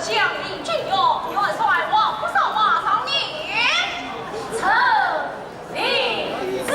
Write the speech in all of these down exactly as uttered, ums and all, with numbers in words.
将令军勇，元帅皇上马上你。臣领旨。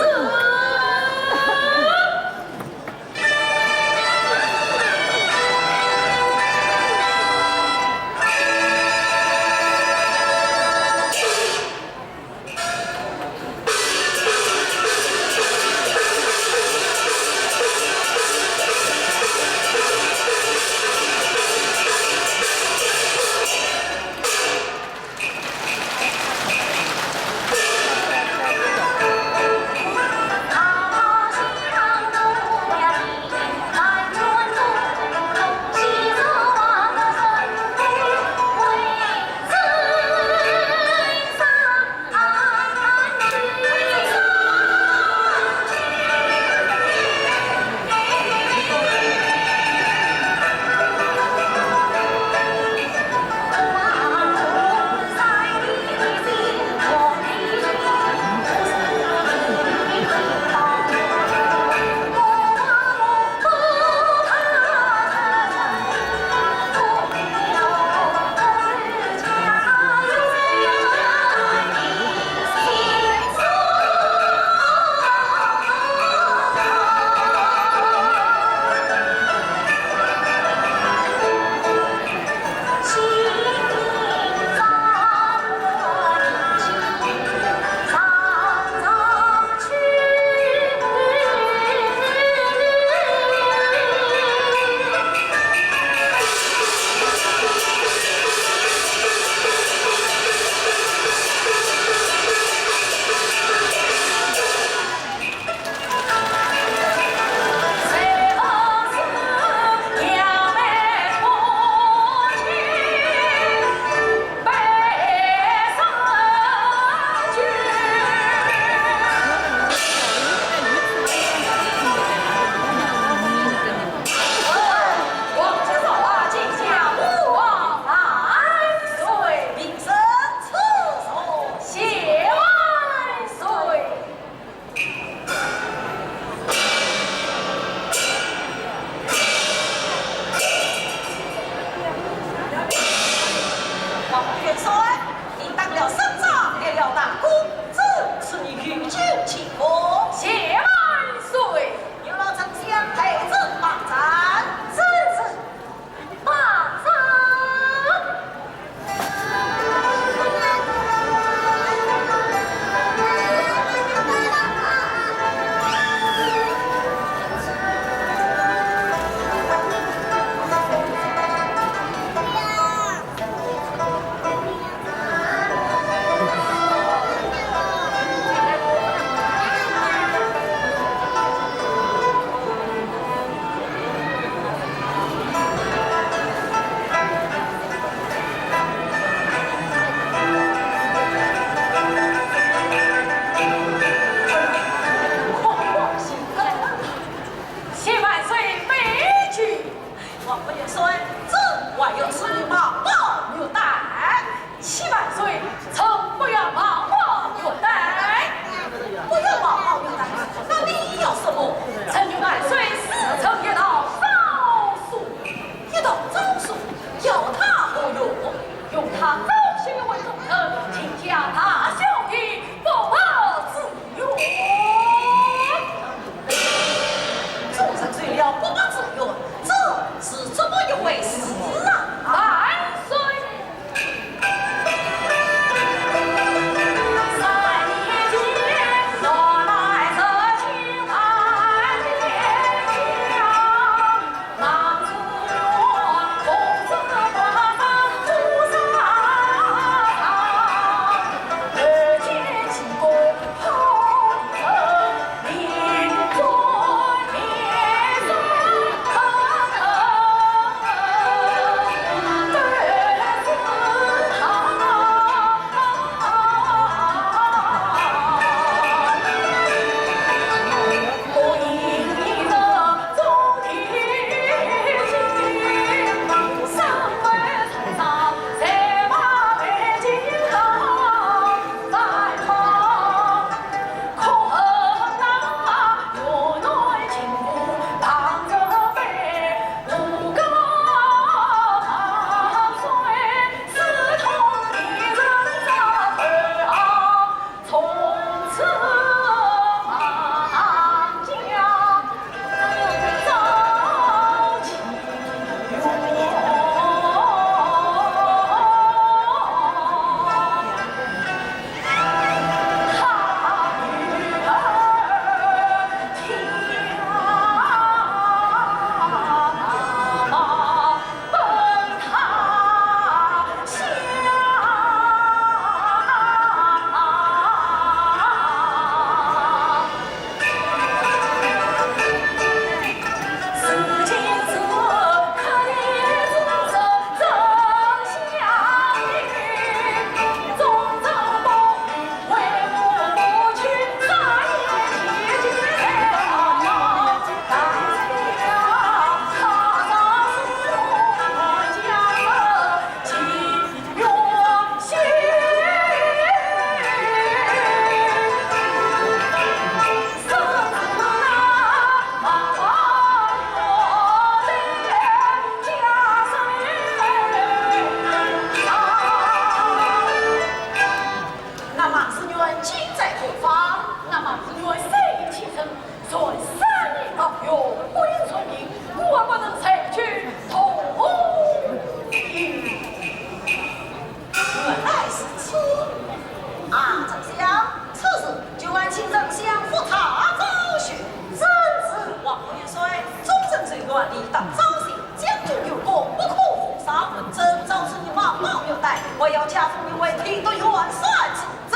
我要加封你为提督元帅之职。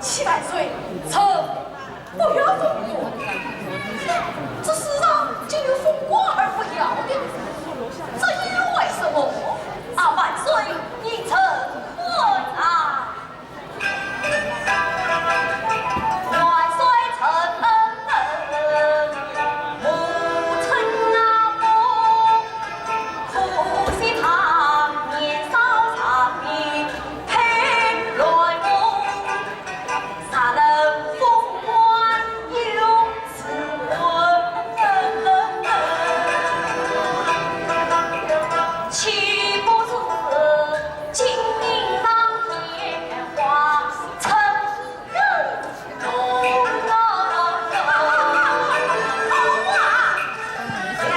启万岁，臣不要封官。这世上竟有封官而不要的，这又为什么？啊，万岁，依臣观察。 岂不是金陵上天花，成人荣啊？哎呀，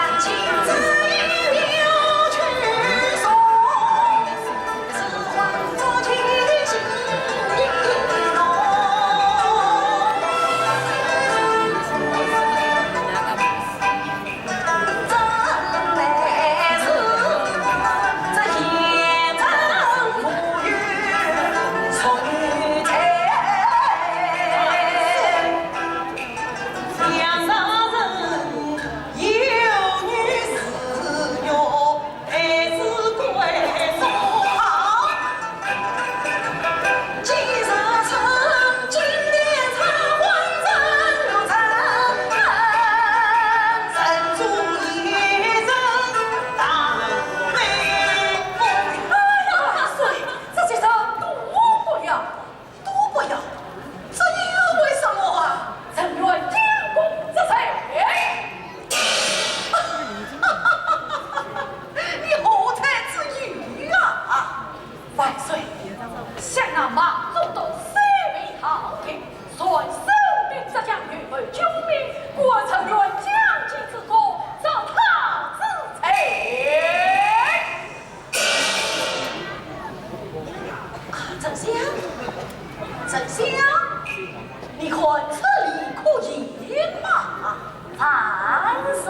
万岁，这些人都不要，都不要，这又为什么啊？臣愿将功折罪。你何罪之有啊？万岁，想那孟中都虽为豪杰， 虽然兵杀将，有谋军民，故而臣愿将计就计，找他治罪。啊，丞相，丞相，你看这里可行吗？万岁！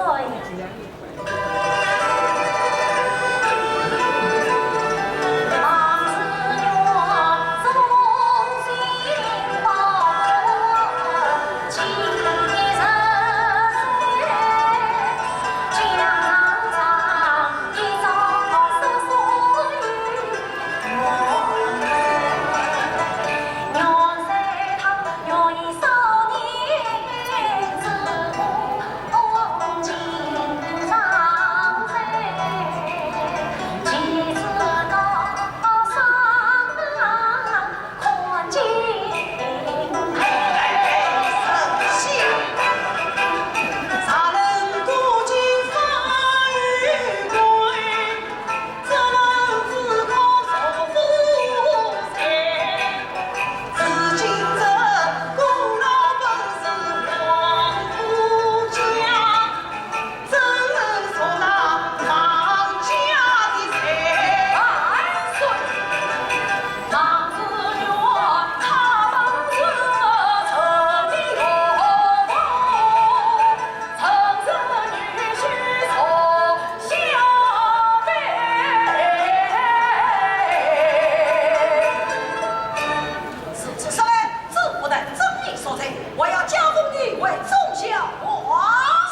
如此说来，这不但真名所在，我要加封你为中校。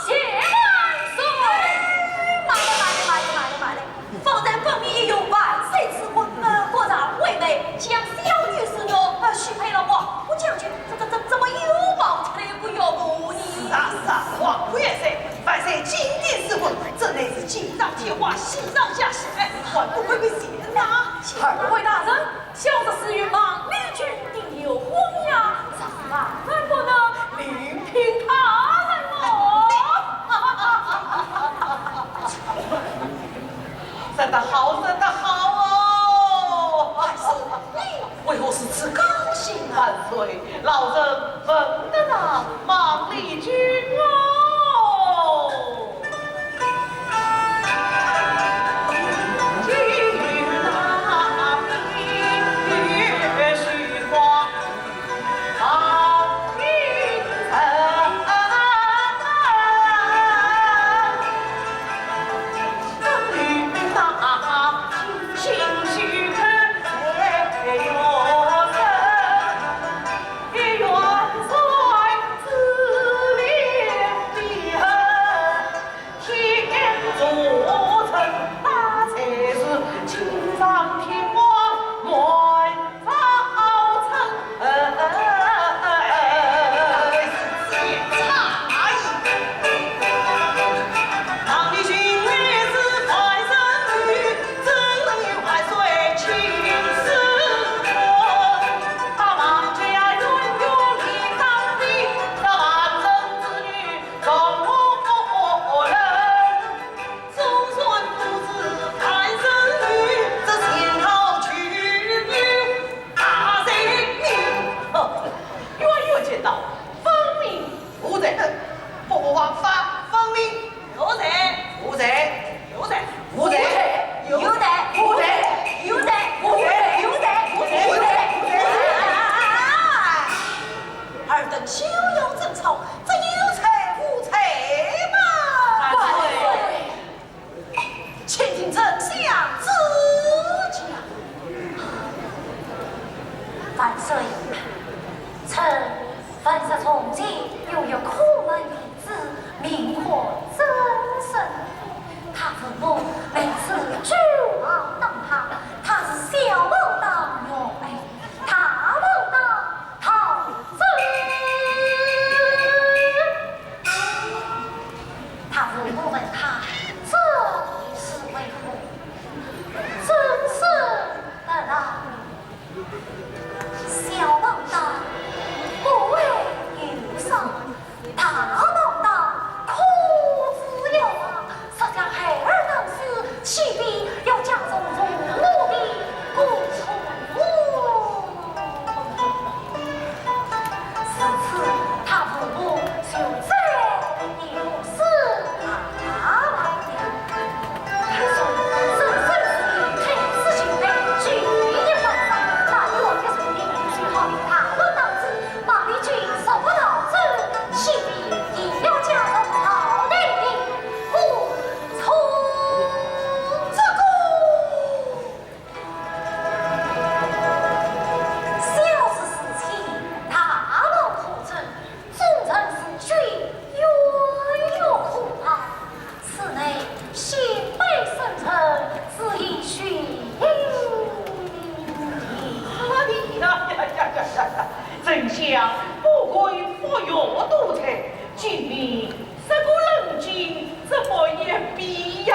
谢万岁！慢来，慢来，慢来，慢来，慢来！方才分明有万岁之命，呃，国丈为媒，将小女施女，呃，许配了我，我将军，这，这，这，怎么又冒出来一个岳母呢？啥，啥话？不要说，万岁金殿赐婚，这乃是锦上添花，喜上加喜，哎，还不会被嫌呐？二位大人， 小侄是与孟丽君订有婚约，万万不能另聘他人哦。说得好，说得好哦！为何如此高兴啊？万岁，老臣闻得那孟丽君哦。请听丞相主讲。万岁，臣闻说从前有一孔门弟子，名唤曾参。他父母每次举槁当他，他是笑望当月白，大望当 陶僧。他父母问他，这是为何？曾参答道：笑望当不为忧伤，大望当可知有啊。 若将孩儿当死，岂非要加重父母的苦楚？自此，他父母就再也不是他了。他说，人生是一场事情，每举一反三，那有的是命运最好的大好当子， 马丽君若不逃走，岂非也要加重朝廷的苦楚？这个小事事情，大闹苦争，忠臣死去，冤冤可报。 此乃先辈圣人之言，须应也。哎呀呀呀呀呀呀！丞相不愧佛学多才，今日这个冷静怎么也比呀？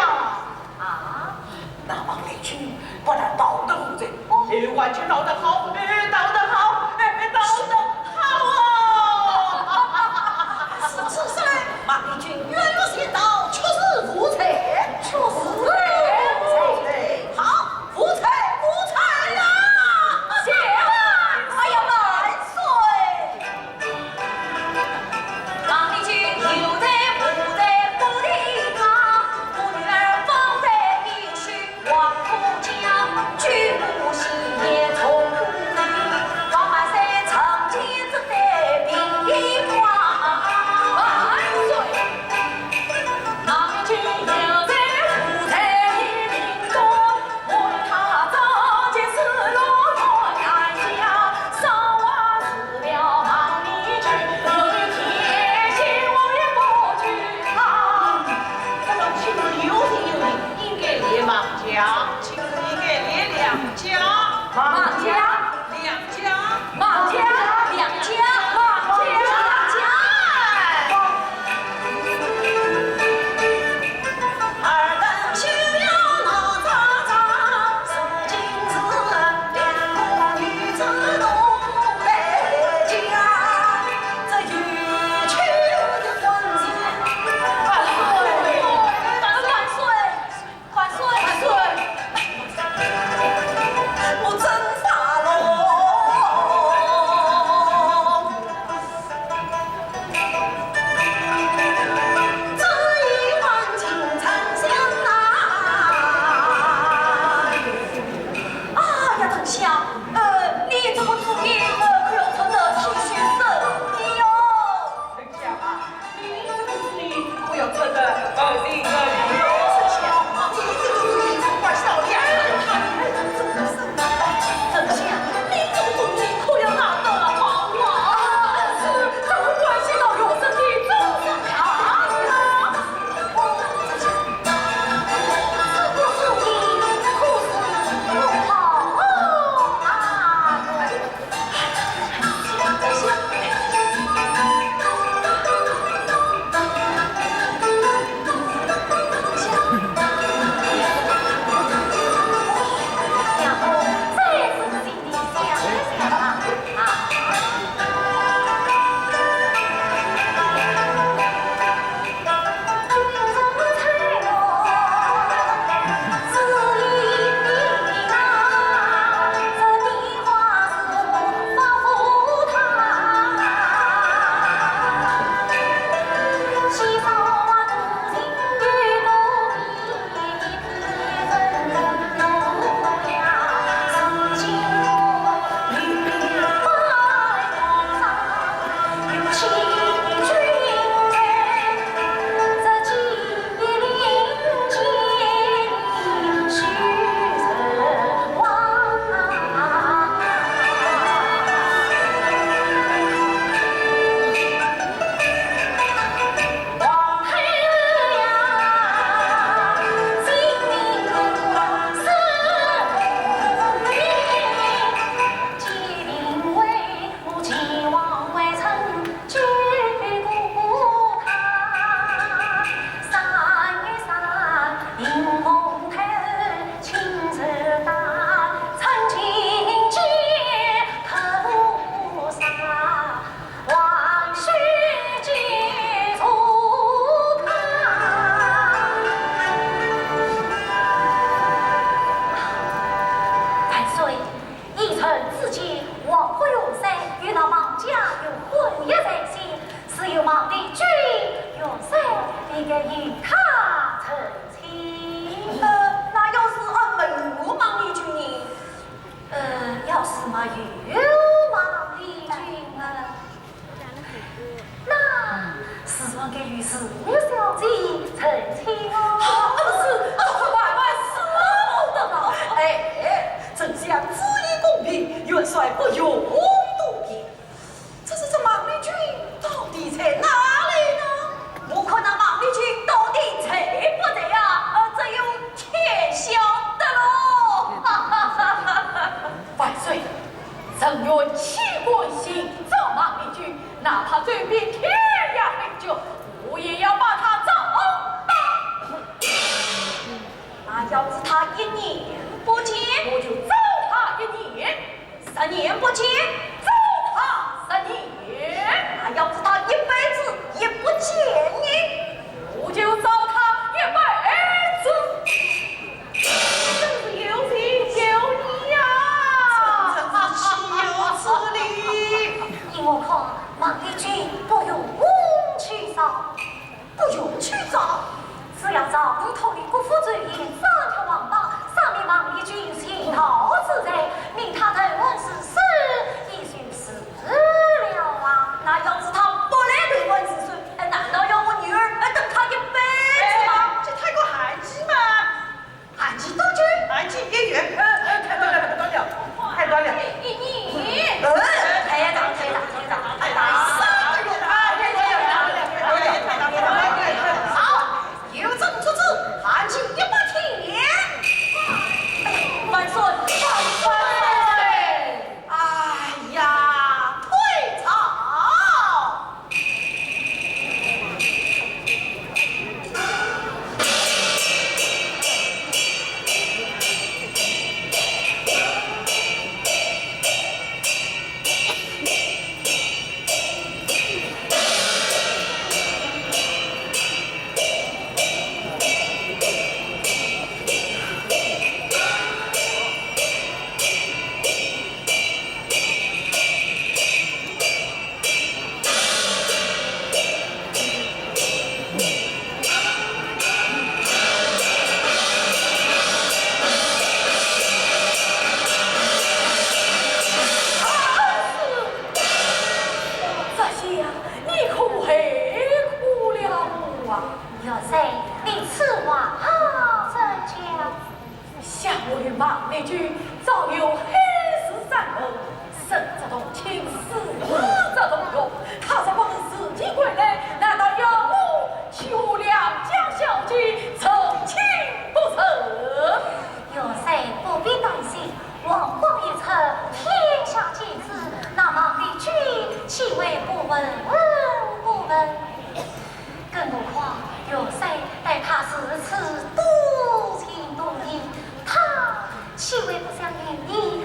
啊？那马丽君 不但逃得无罪，哎，完全逃得好，哎，逃得好，哎，逃得好啊！是此事，马丽君冤枉先逃，确是无罪，确是无罪。好，无罪，无罪呀！谢万岁！哎呀，万岁！ 马丽君有罪不在府里堂，我女儿放在一处黄浦江，举目四野从不要是他一年不见，我就找他一年；十年不见，找他十年。那要是他一辈子也不见呢？我就找他一辈子。真是有情有义呀！真是岂有此理！依我看，孟丽君不用去找。 不用去找，只要朝廷脱离国府罪嫌，杀脱王邦，赦免孟丽君刑逃之罪，命他投案自首，也就是了啊。那要是他不来投案自首，哎，难道要我女儿，哎，等他一辈子吗？哎，这太过寒气嘛。 寒气多久？寒气一月。呃，呃，太短了，太短了，太短了。一年。呃，太长，太长，太长，太长。三个月。啊，太短了，太短了，太短了，太长，太长。好，有朕出旨，寒气一百天。万岁，万岁！哎呀，退朝！ 这厢，你可害苦了我啊！玉兰，你此话怎讲？ 想我与孟丽君早有海誓山盟，生则同亲，死则同穴。她若不肯自己归来，难道要我娶我良家小姐成亲不成？玉兰不必担心，王光一出，天下皆知，那孟丽君岂会不闻不问？ 更何况，玉兰待他如此多情多义，他岂会不想与你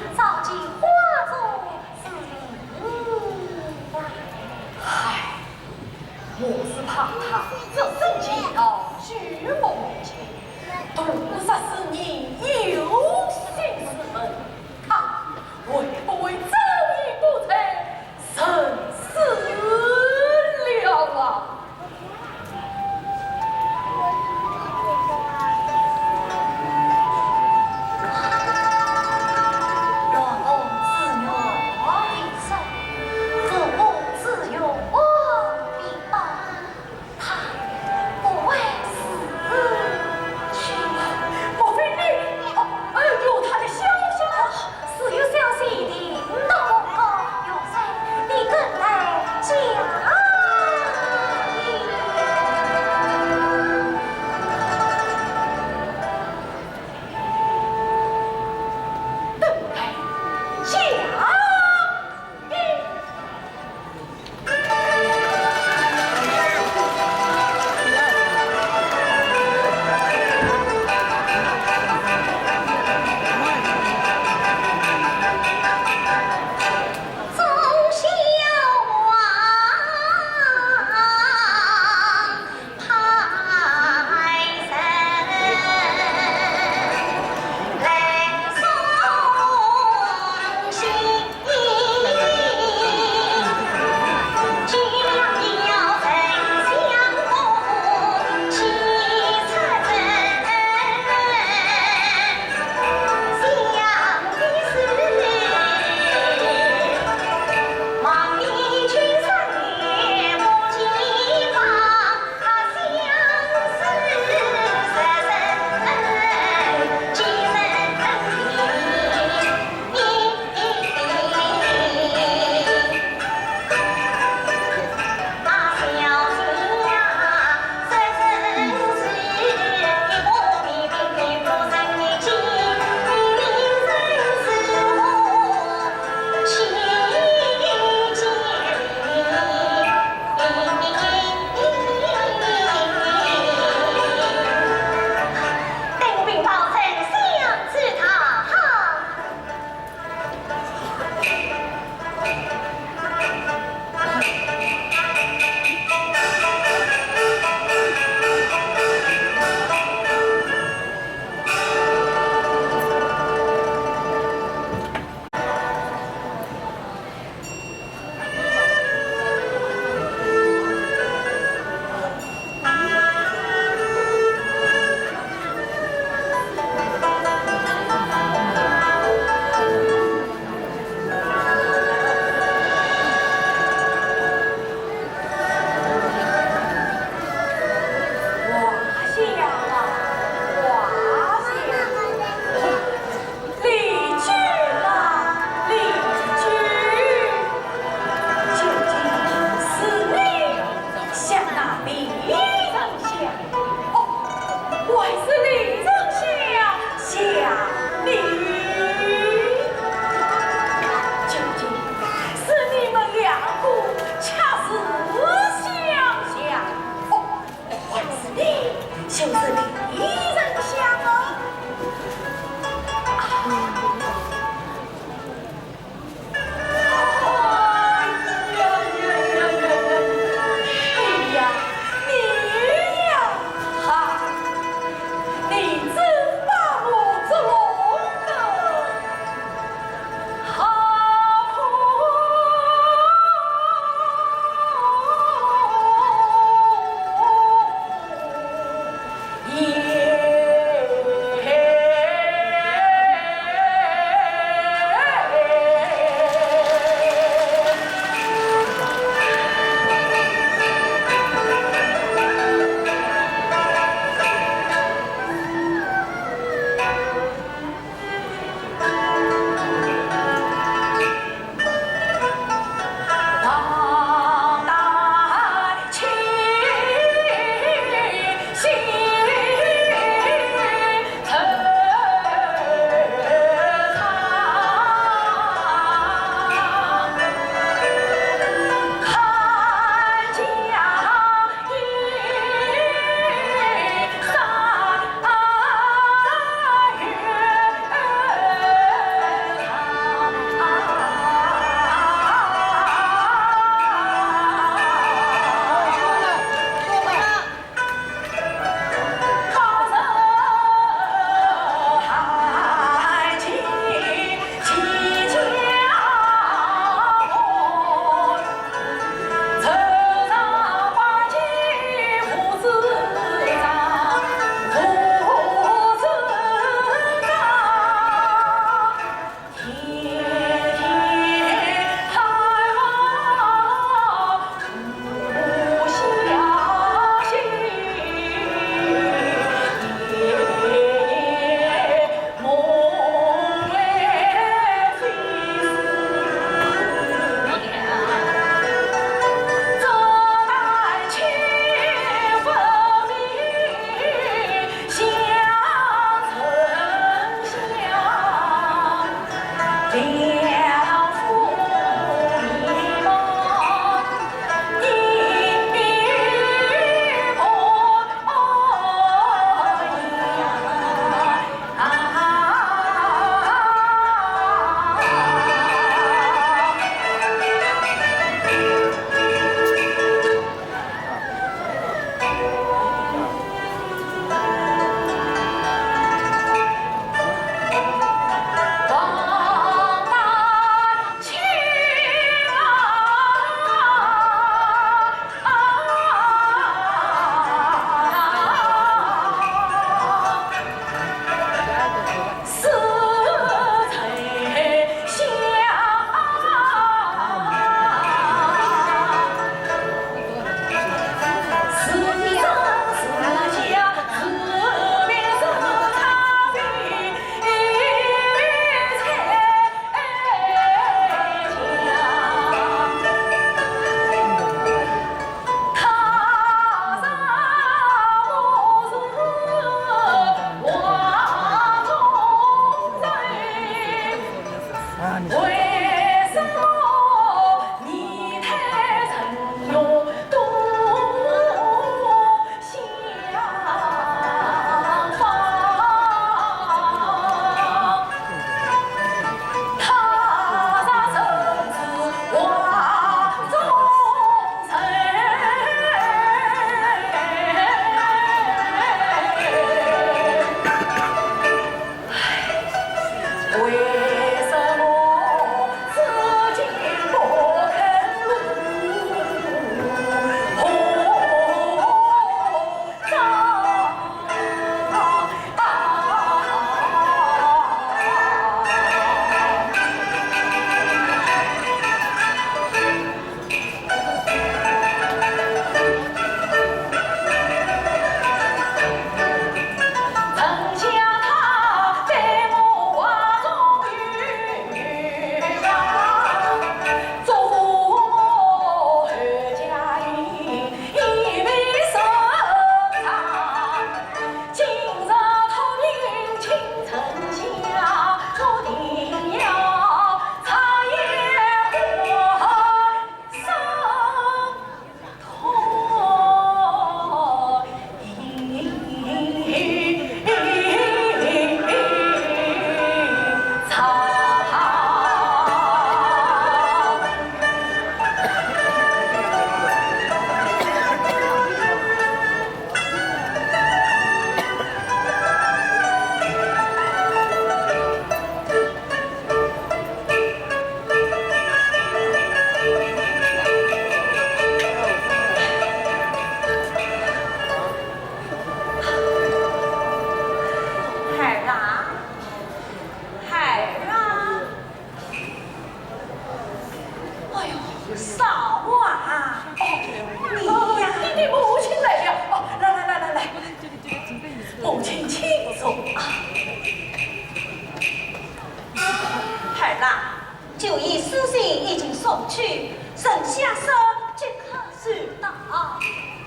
相说即刻就到。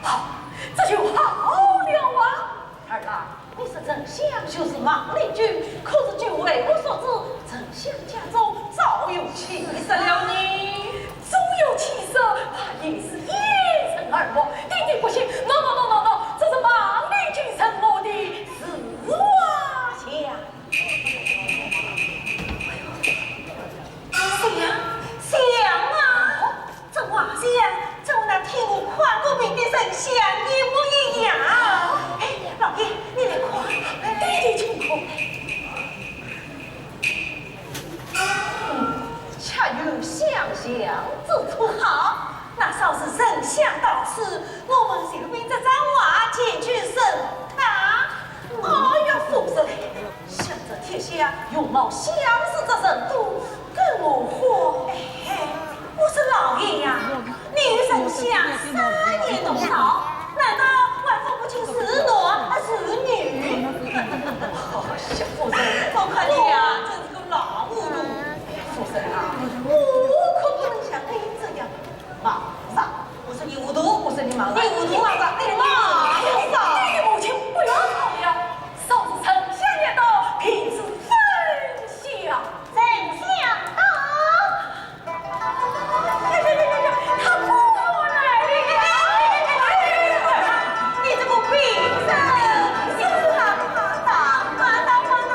好，这就好了啊！儿啊，你说丞相就是亡灵君，可是君为我所知，丞相家中早有妻室了呢。早有妻室，怕也是掩人耳目。爹爹不信，喏喏喏喏喏，这是亡灵君什么的自画像。 相，相啊！这画像，这和那天我看过病的丞相一模一样。哎，老爷，你来看。爹爹请看。嗯，恰有相像之处。好，那稍时丞相到此，我们就凭这张画前去审他。哎呀，夫人， 想这天下容貌相似之人都更何况。哎，我说老爷呀，你与丞相三年同朝，难道还分不清是男还是女？哎呀，夫人，我看你呀，真是个老糊涂。哎呀，夫人啊，我可不能像你这样。 马上，我说你糊涂，我说你马上，你糊涂马上，你马上。爹爹母亲不要吵了，稍时丞相也到，便是丞相。丞相到。呀呀呀呀呀，他果然来了。哎，你这个病人，你是怕怕打，怕打，怕打。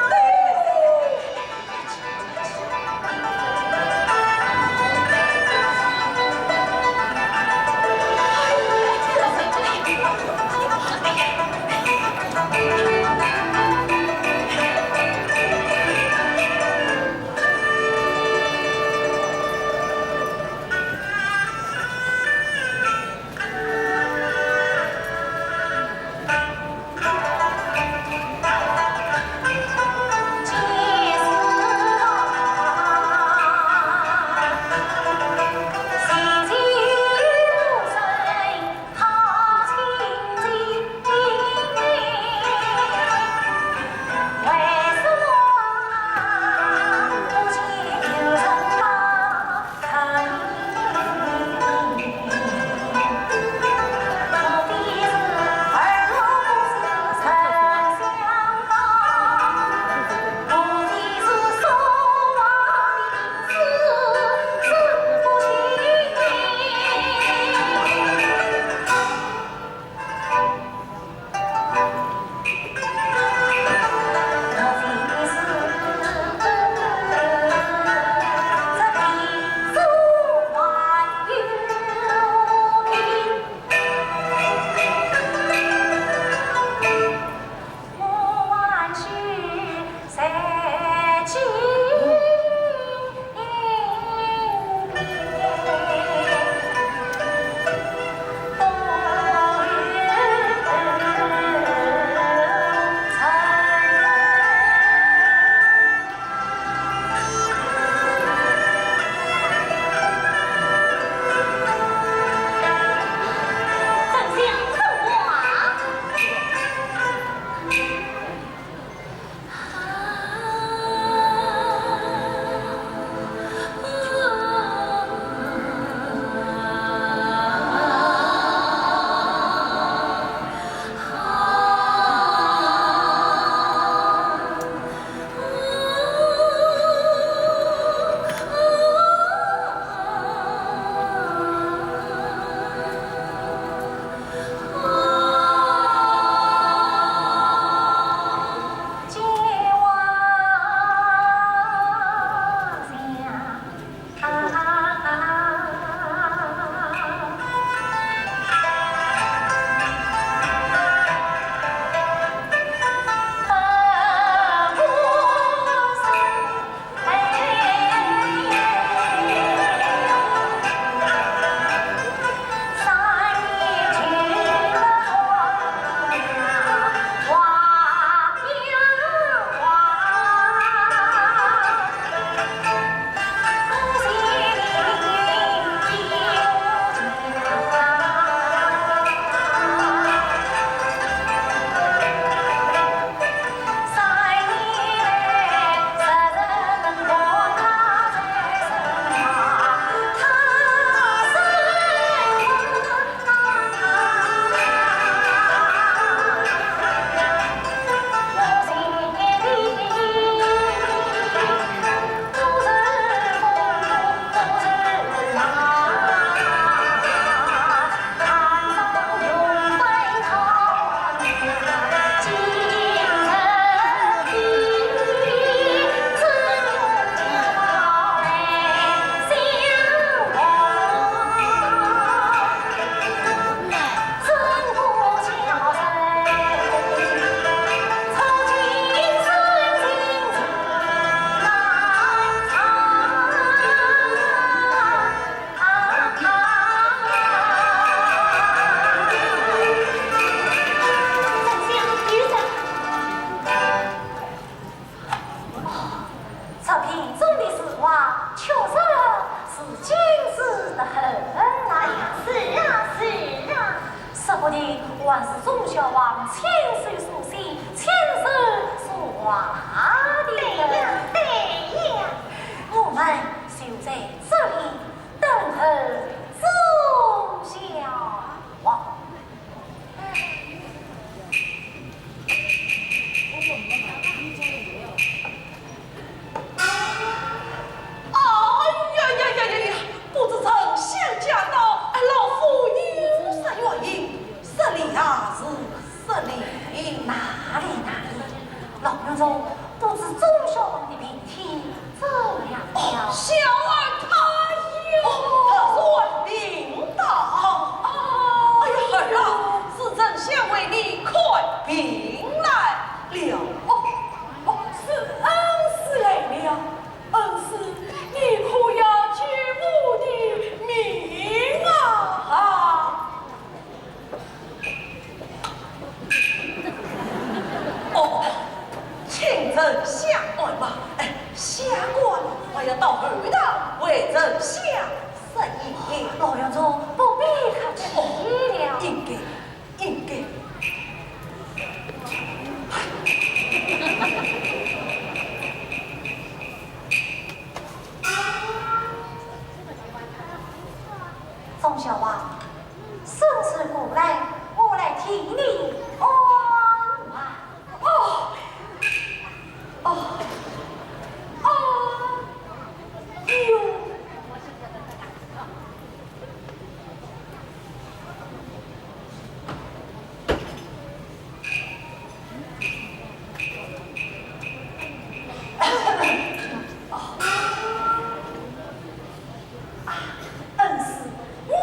相，哎妈，哎，相公，我要到后堂为丞相说情。老院中不必客气了。哦，应该，应该。宗孝啊，伸手过来，我来替你按按。 哦，哦，哦，哎呦。啊，恩师，我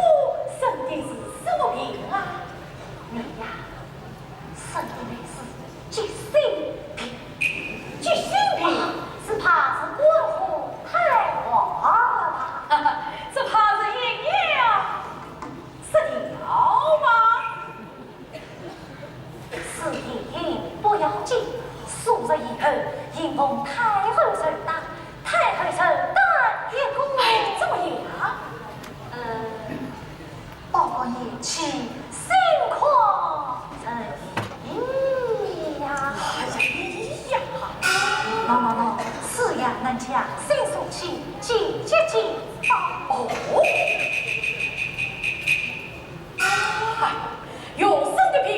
生的是什么病啊？你呀， 生的乃是急性病，急性病是怕是肝火太旺了吧？是怕是饮药失调吧？此言不要紧，数日以后，因奉太后受打，太后受打一个。哎，怎么样？呃， 报告贤妻，心况如何呀？哎呀，你呀！喏，喏，喏，此药能强身舒气，解急解躁。哦。哎，学生的病，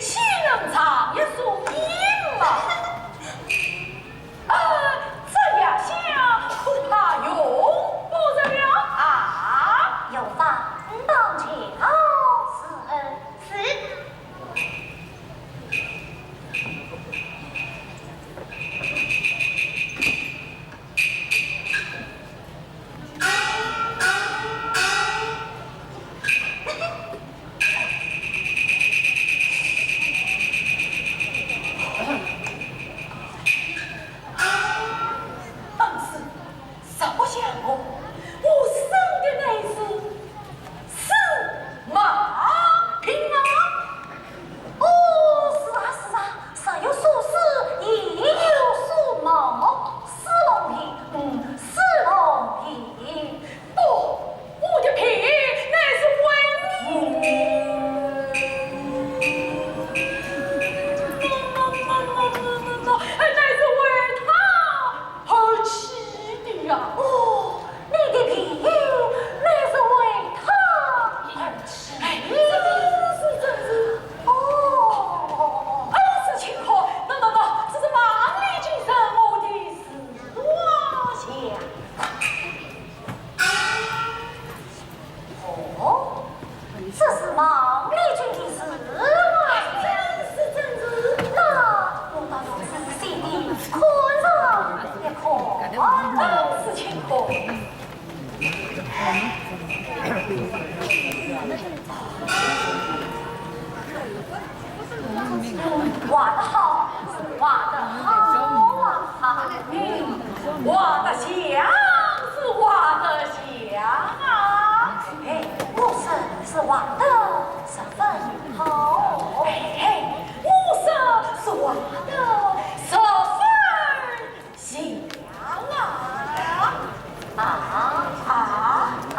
岂能长夜数阴嘛？ 啊，这药香恐怕用不着了啊。药方当前好伺候。是。 恩师，实不相瞒，我生的乃是司马病啊。哦，是啊，是啊， 上有所思，下有所梦，司马病，嗯，司马病。不，我的病乃是为……乃是为他而起的呀。哦，你的病乃是为他而起。哎，真是，真是。 哦，恩师请看，喏，喏，喏，这是黄帝君赐我的丝袜呀。哦，这是黄帝君的丝袜。真是，真是。那我倒要仔细地看上一看。恩师请看。 画得好，画得好啊！嗯，画得像是画得像啊！哎，我说是画得十分好。哎，我说是画得十分 像啊，啊，啊，啊，啊。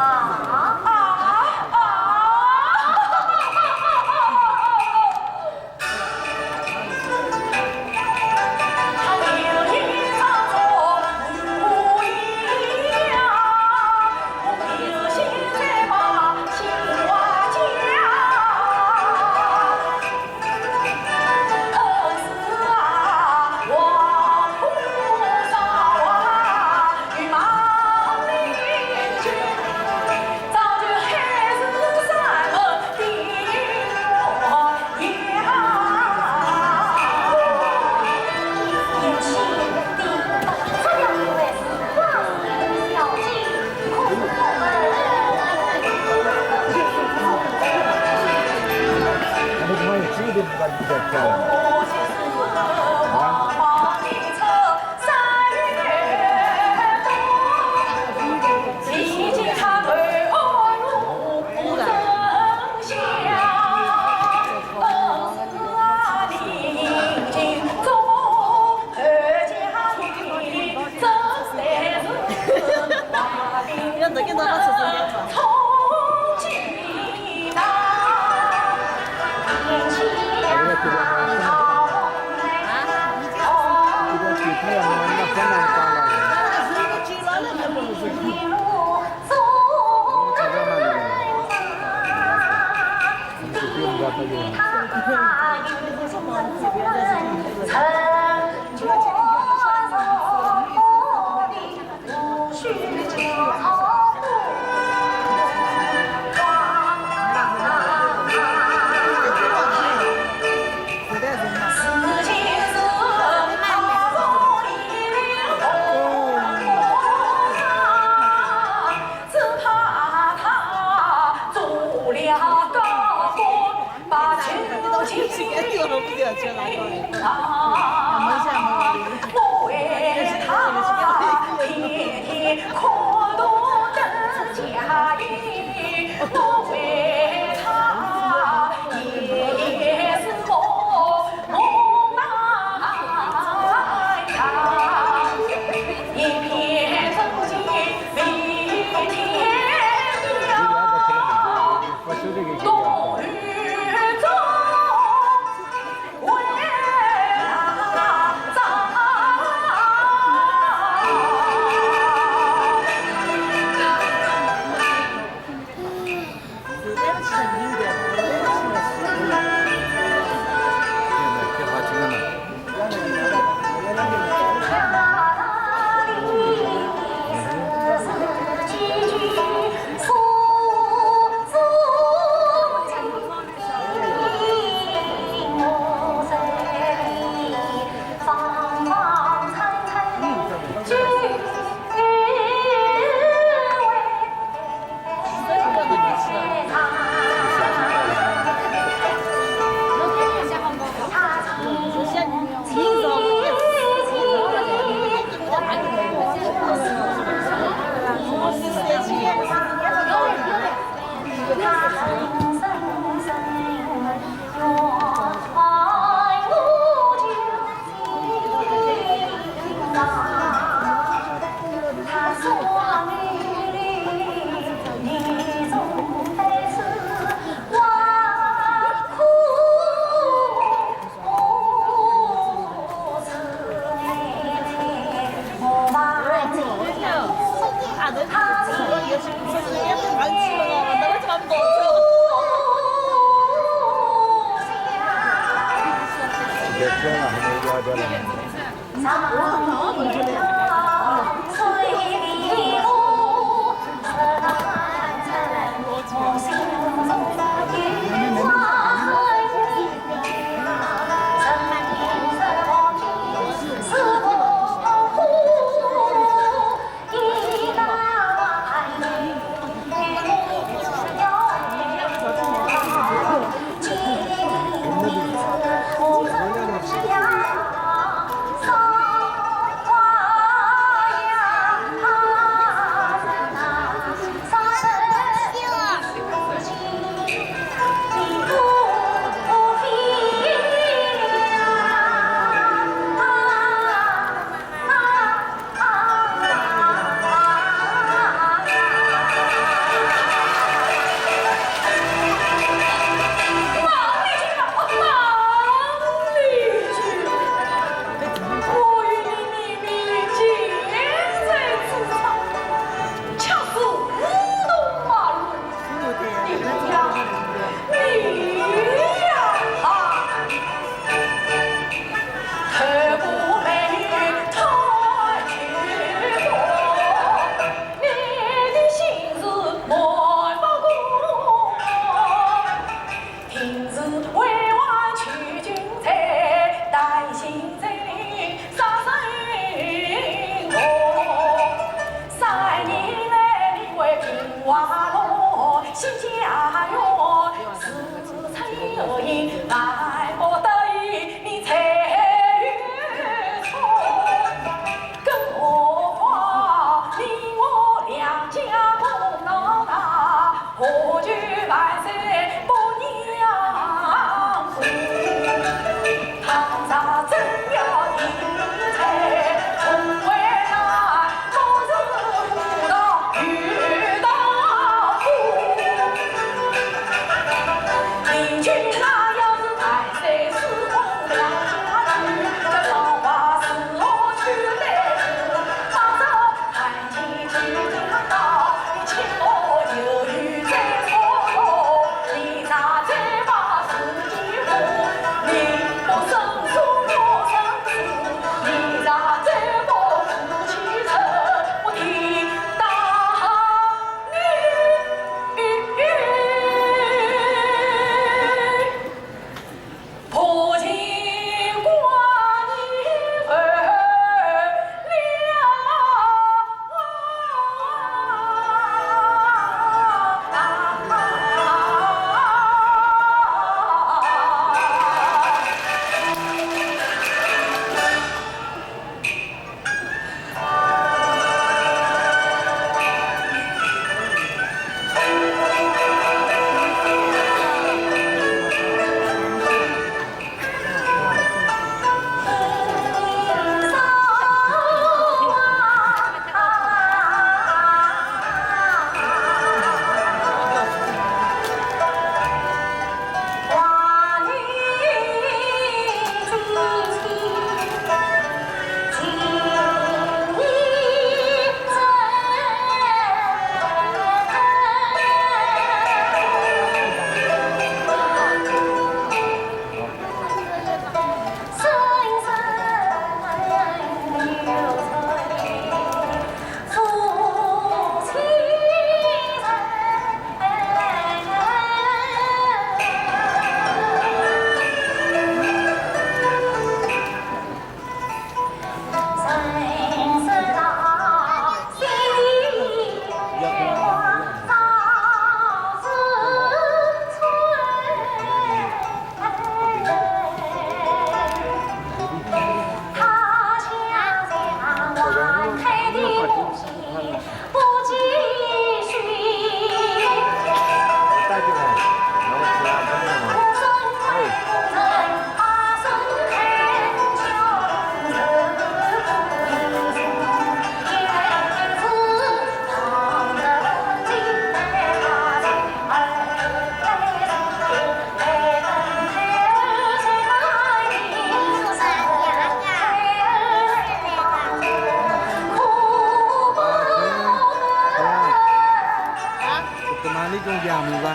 这样明白？啊？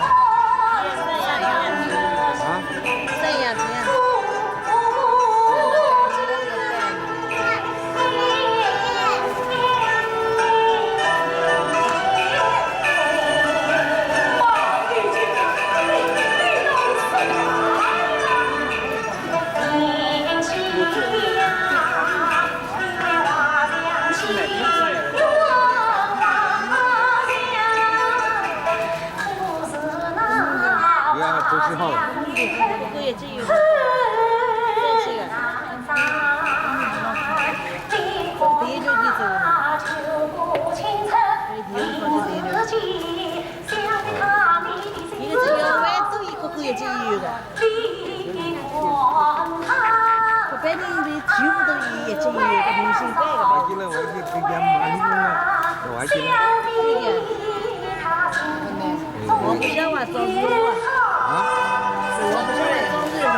这样，这样。不要，不信号了。搿边的全部都是眼睛有个明星带的。我记得，我记得这边马上就那，我记得。我不晓得，早知道啊。啊？我不晓得，早知道啊。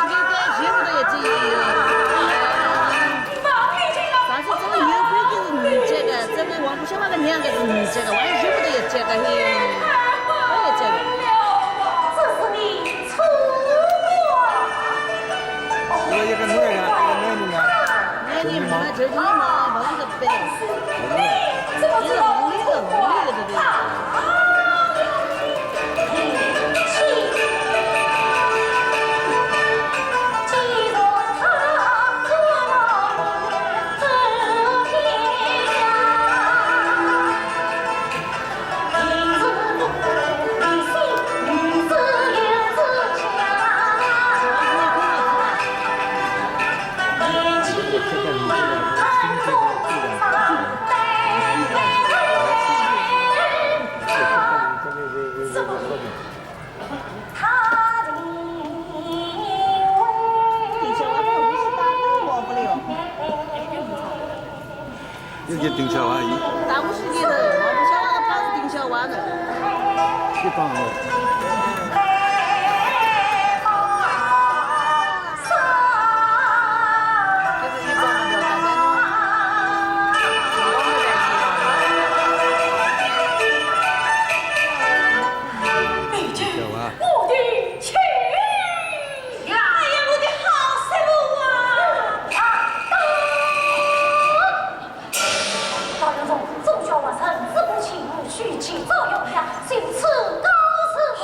这边全部都眼睛有。上次这个有个就是女这个，这个我不晓得那两个是女这个，我也全部都眼睛个，嘿，我也这个。 我一个男的，一个男的呢。男的嘛，就是嘛，不是个白。你怎么知道我是红的，红的，对不对？又去丁小华，一大部分是你的，我不晓得他是丁小华的。一帮哦。小华。 哎呀，我的好媳妇啊！啊，大人中，忠孝王臣，子不欺父，须尽早用他，行此告示。哦，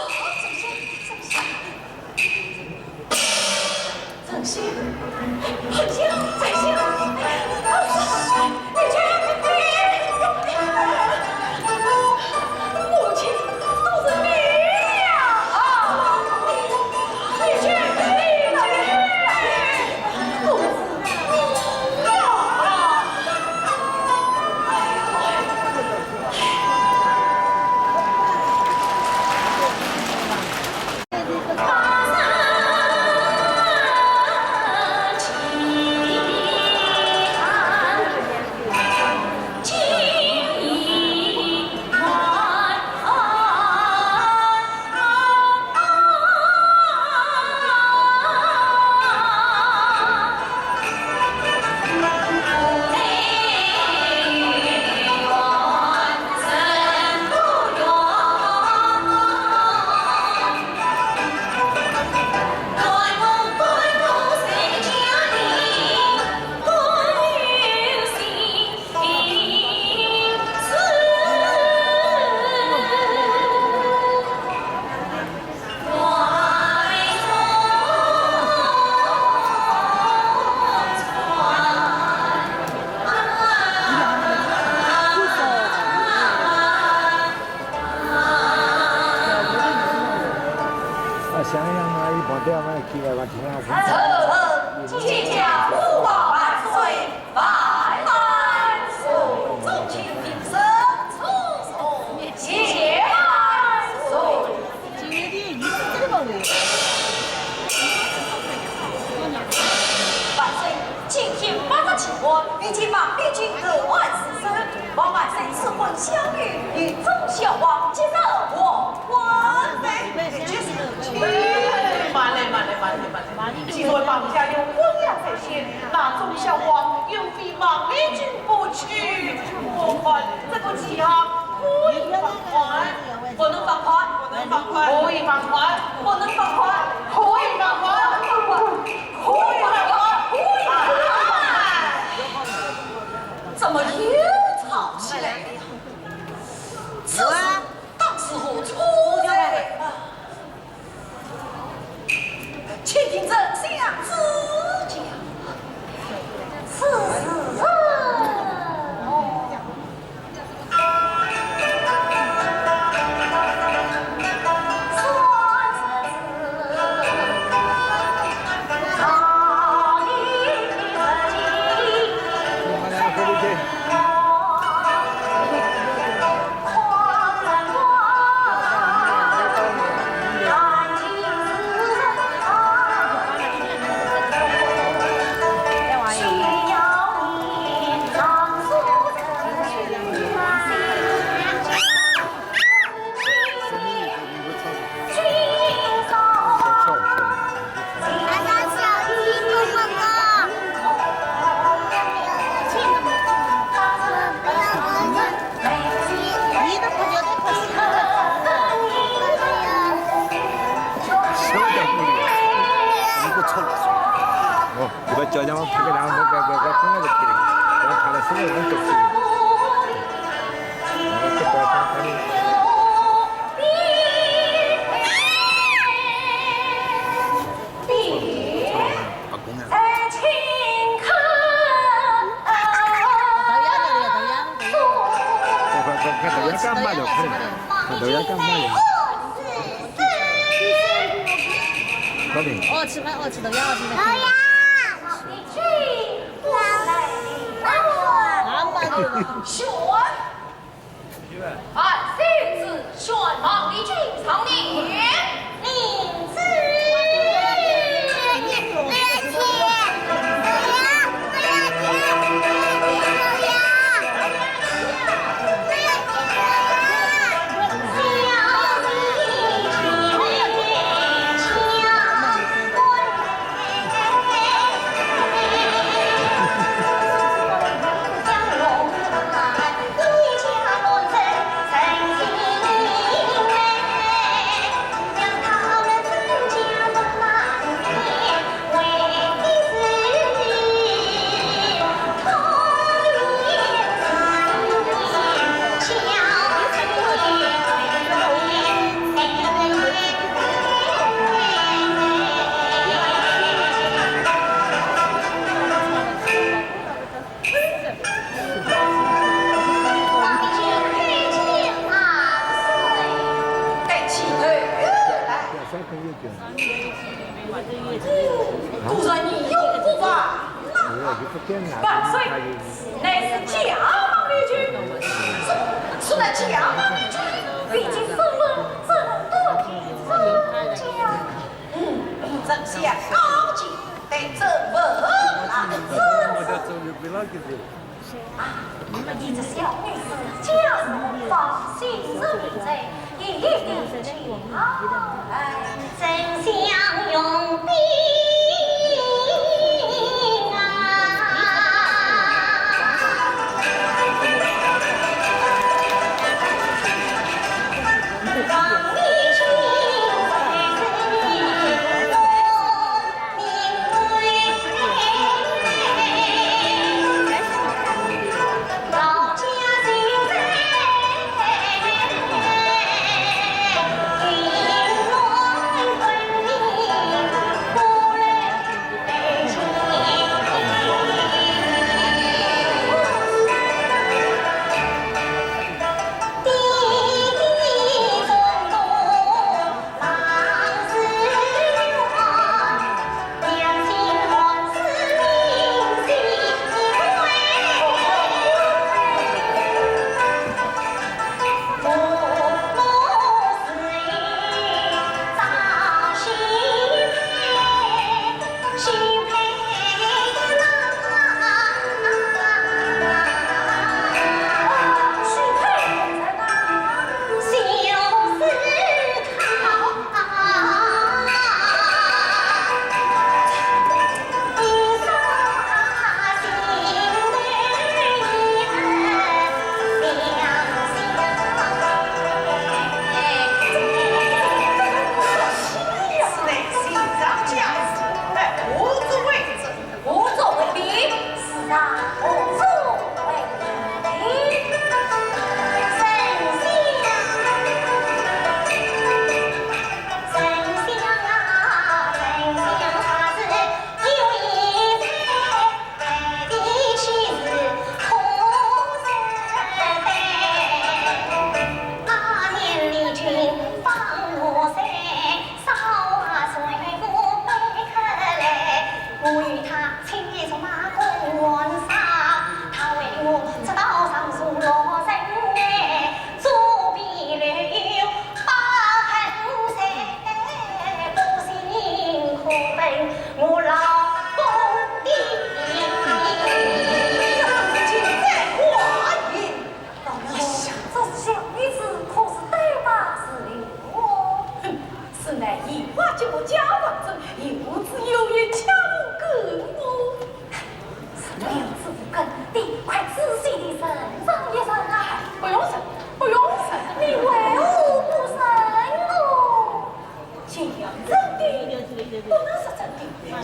这些，这些。 啊，想想嘛，一跑掉嘛，起来嘛，起来。 万万岁，万万岁！众卿平身，重重谢万岁。万岁，今天八十七万，已经把帝君投案自首，望万岁赐婚小女，与忠孝王吉日完婚。 慢来，慢来，慢来，慢来！既然王家有婚约在先，那忠孝王又非孟丽君不娶，我看这个吉祥可以放宽，不能放宽，可以放宽，可以放宽，可以放宽。啊，怎么又吵起来了呀？此事当是何处哉？ 请听丞相指教。此事，哦，你把脚上拍个两拍，拍拍拍，拍个可以，然后拍了手上就可以。哦，这个拍拍。 快，快，快，豆芽干嘛了？快点，快，豆芽干嘛了？快点。哦，吃饭，哦，吃豆芽，哦，吃饭。啊，妈的。 啊，谁知宣王李靖上殿。领旨。果然你有不法，万岁，此乃是假冒的君，此乃假冒的君，未经审问，怎能断定真假？ 嗯，丞相高见，待朕问来。啊，你这小女子家世何方，姓甚名谁，一一讲来。丞相容禀啊。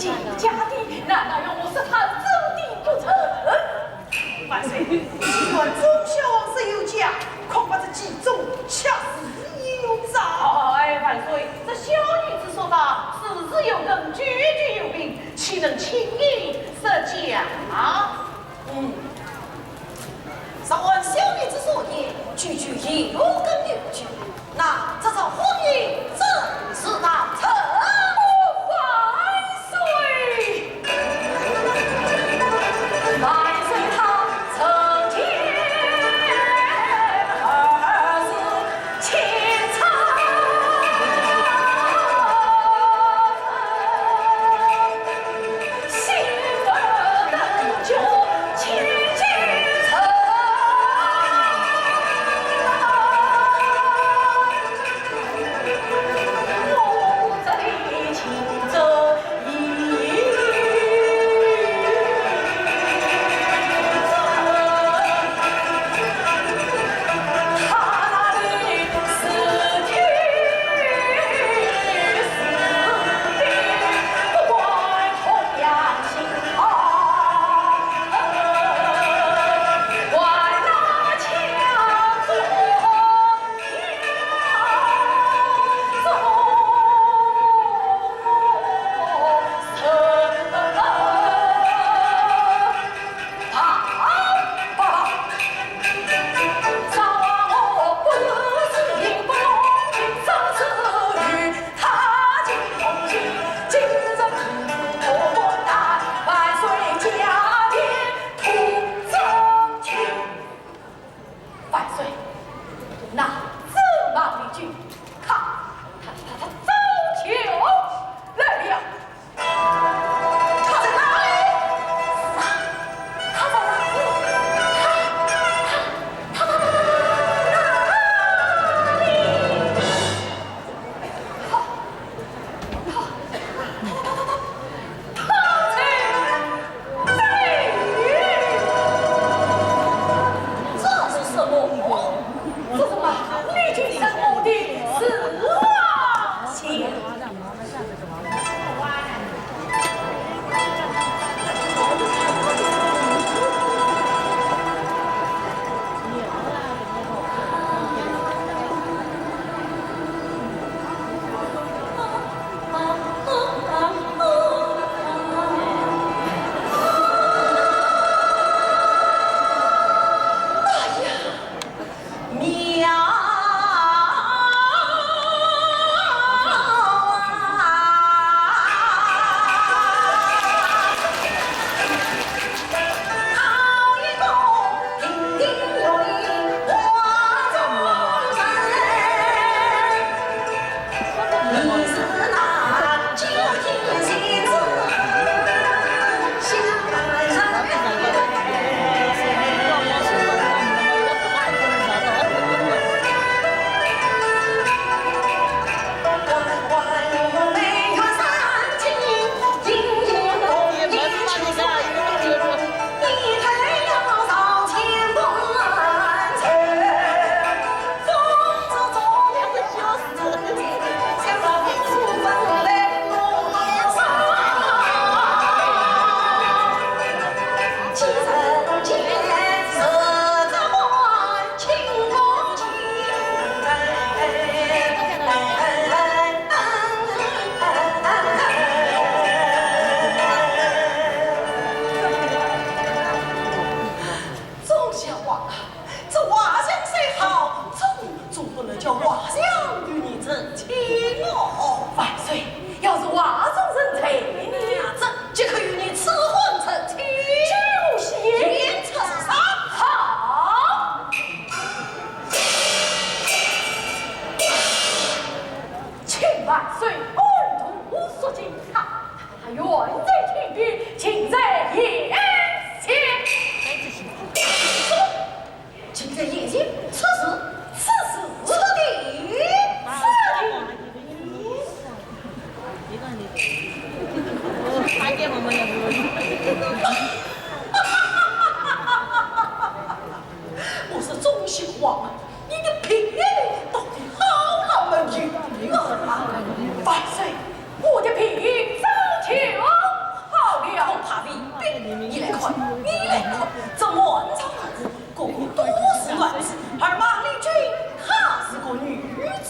假的，难道要我说他真的不成？万岁，既然忠孝王室有假，恐怕这其中恰是有诈。哎，万岁，这小女子说法事事有根，句句有凭，岂能轻易说假？嗯。 若按小女子所言，句句有根有据，那这桩婚姻正是大成。万岁！万岁，他成亲，儿子 万岁，那这么一句，他，他，他，他早就来了。 这是什么？这是马上离去生活的死亡线。 忠孝王啊，这画像虽好，总，总不能叫画像与你成亲哦。万岁，要是画像成亲呢？那这即刻与你赐婚成亲。救星！你来看，这满朝文武，个个都是男子，而孟丽君她是个女子，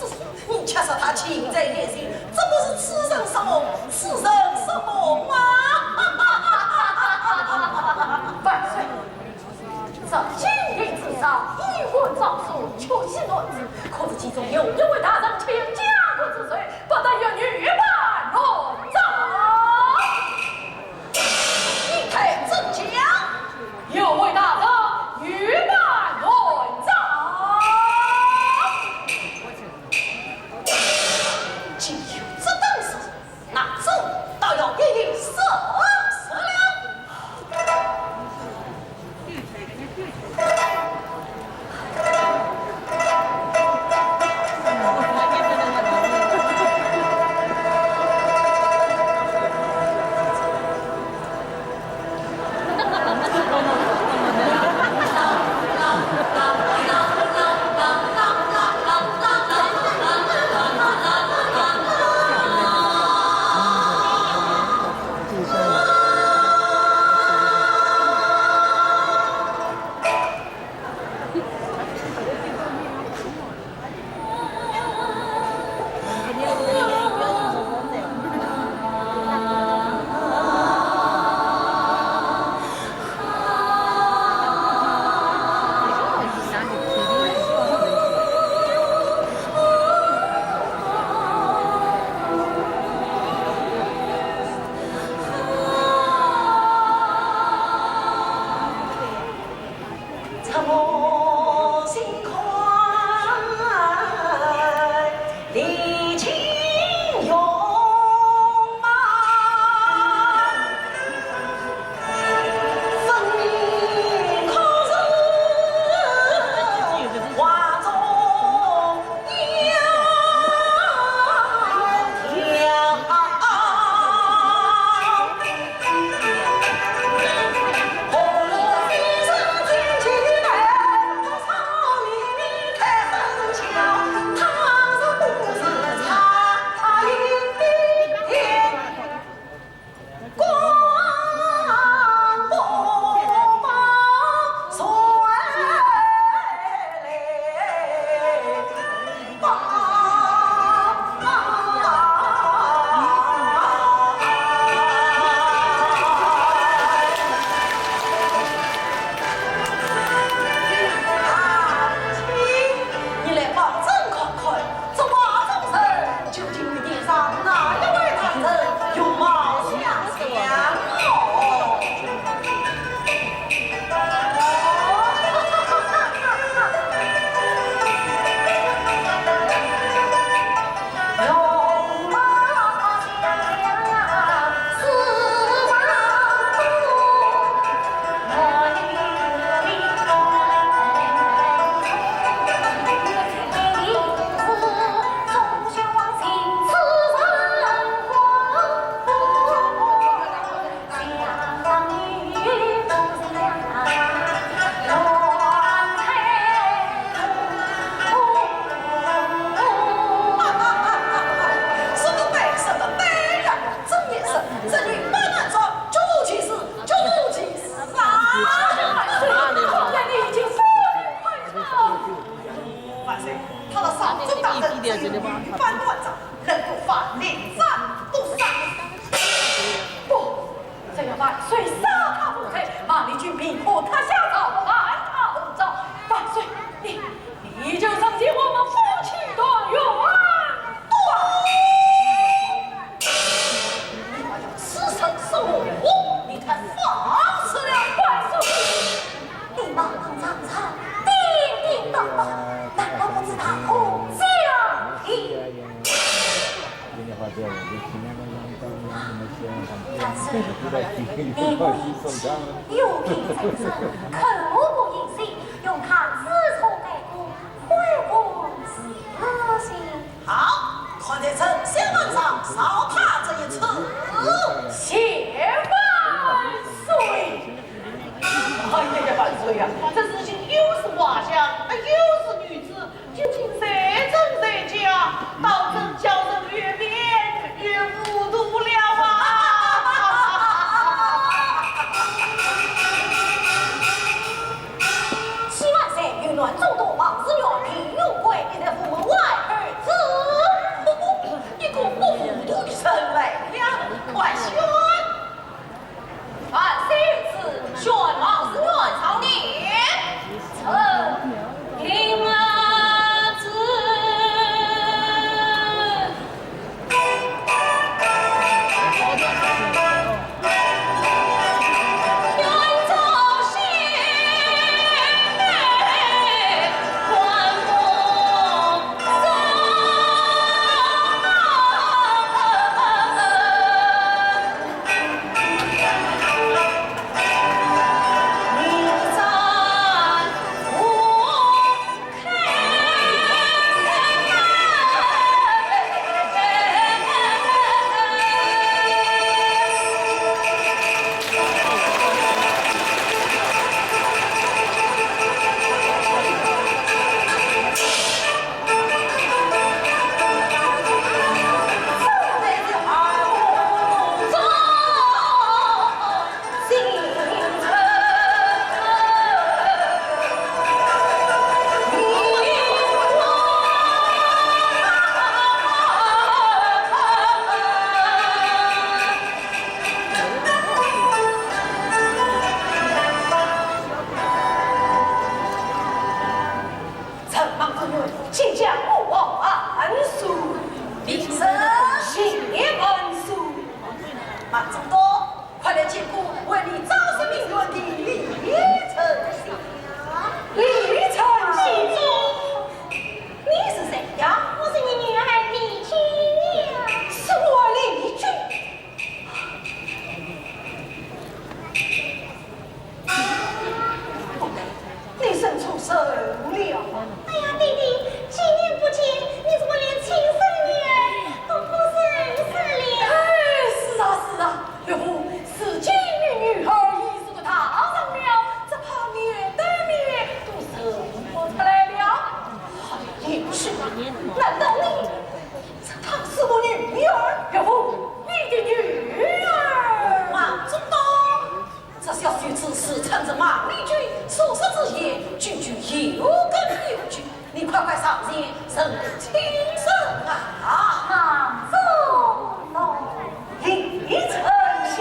你却说她情在眼前，这不是痴人说梦，痴人说梦吗？万岁，这金陵之上，衣冠禽兽，确系男子，可是其中有一位大人，请将军之罪，不得与女扮男装。 你待怎讲？有位大人女扮男装。既有这等事，那朕倒要一一审审了。 你来帮朕看看，这画中人究竟与殿上哪一位大人容貌相像哦？说得对，说得对呀，真也是，这女扮男装，究其事，究其事啊！看来你已经说得很透。万岁，她的上中大人，这女扮男装，能够犯令斩不杀。不， 只要万岁赦她无罪，孟丽君便可脱下罩，还她红妆。万岁，你，你就成全我们夫妻团圆吧。你还要痴人说梦，你太放肆了。万岁，你堂堂上上，顶顶大大，难道不知大可将军？ 万岁，你不疑心，有凭在身，可不疑心，容他自处待公，会公自省。好，看在丞相份上，饶他这一次。谢万岁。哎呀呀，万岁呀，这如今又是画像，啊，又是女子， 究竟谁真谁假，倒真叫人越辩越糊涂了啊！哎呀，爹爹，几年不见，你怎么连亲生女儿都不认识了？哎，是啊，是啊，岳父，如今与女儿已是个大人了，只怕面对面都认不出来了。哎呀，贤婿，难道你，她是我女儿？岳父，你的女儿？王中道。 这小婿此时趁着孟丽君所说之言，句句有根有据。你快快上前，认个亲生啊！啊，这……李丞相。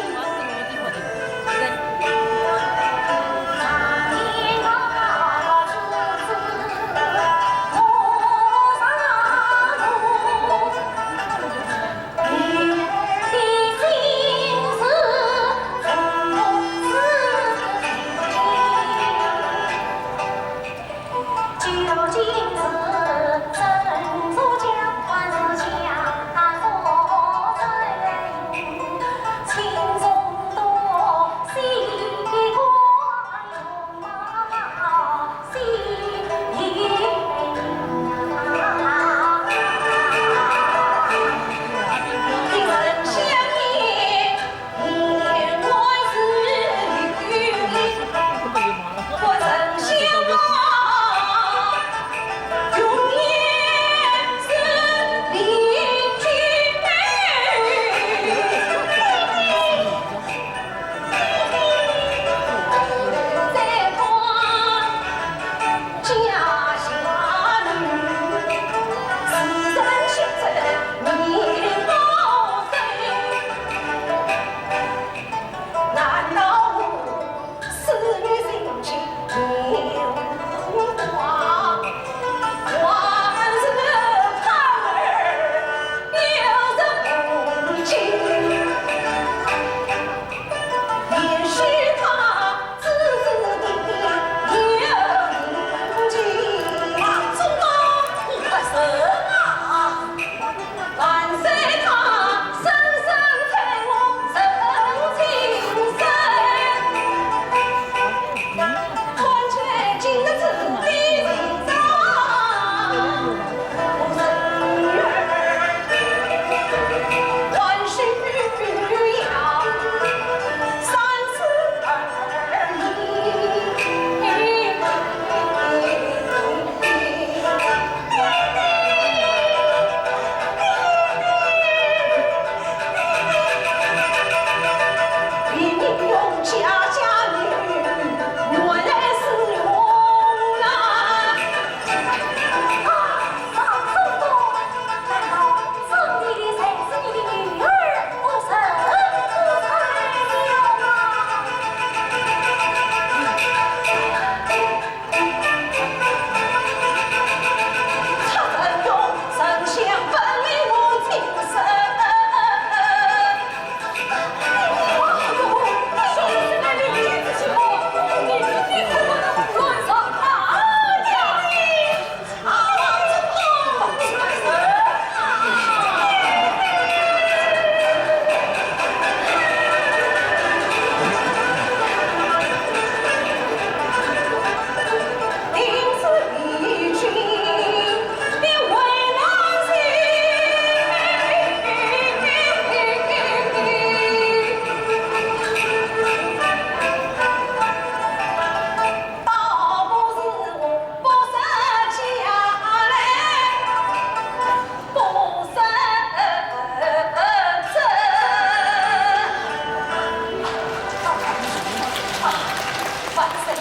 万岁，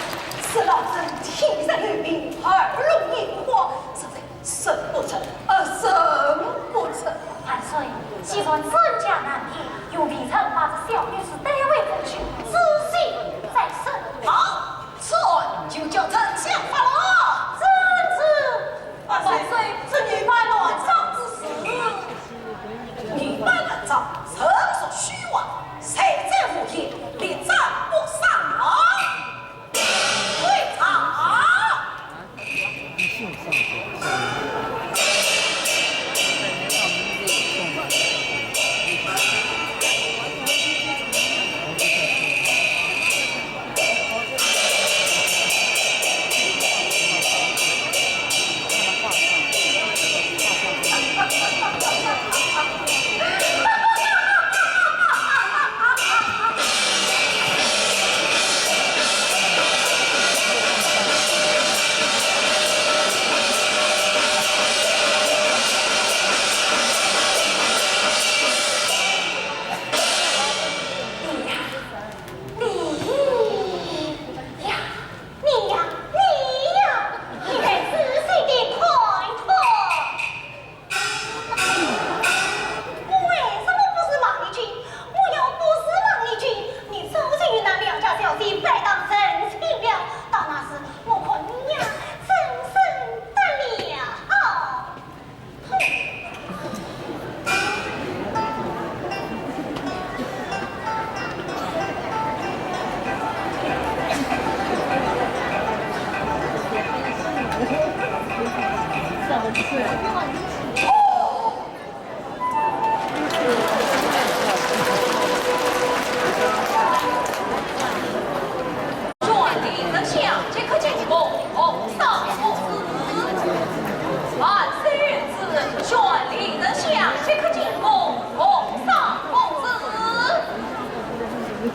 是老臣体弱有病，耳聋眼花，实在 审不出，啊，审不出。万岁，既然真假难辨，容微臣把这小女子带回府去，仔细再审。好，传，就叫丞相发落。遵旨。万岁，这女扮男装之事，女扮男装，纯属虚妄，罪在无言，立斩不赦。退朝。万岁！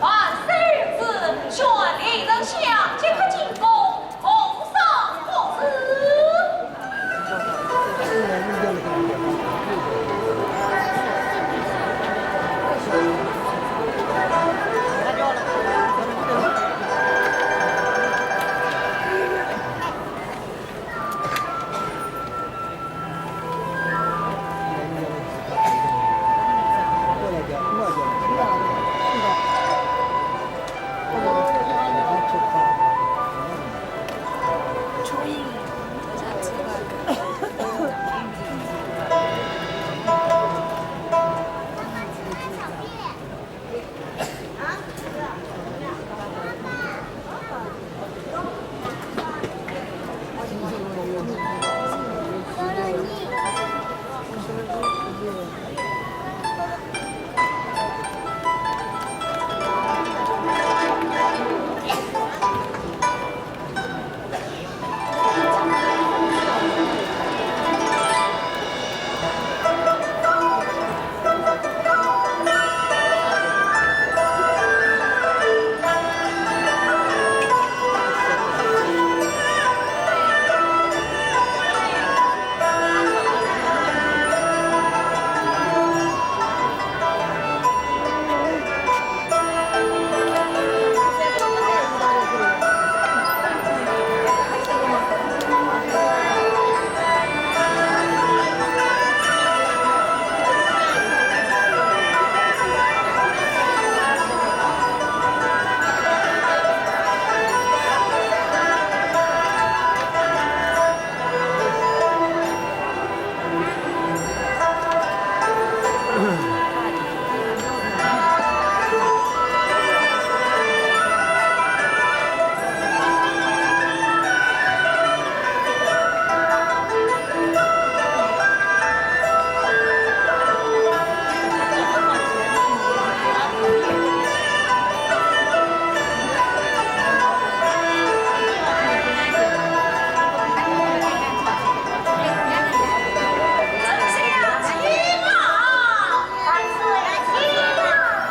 万岁！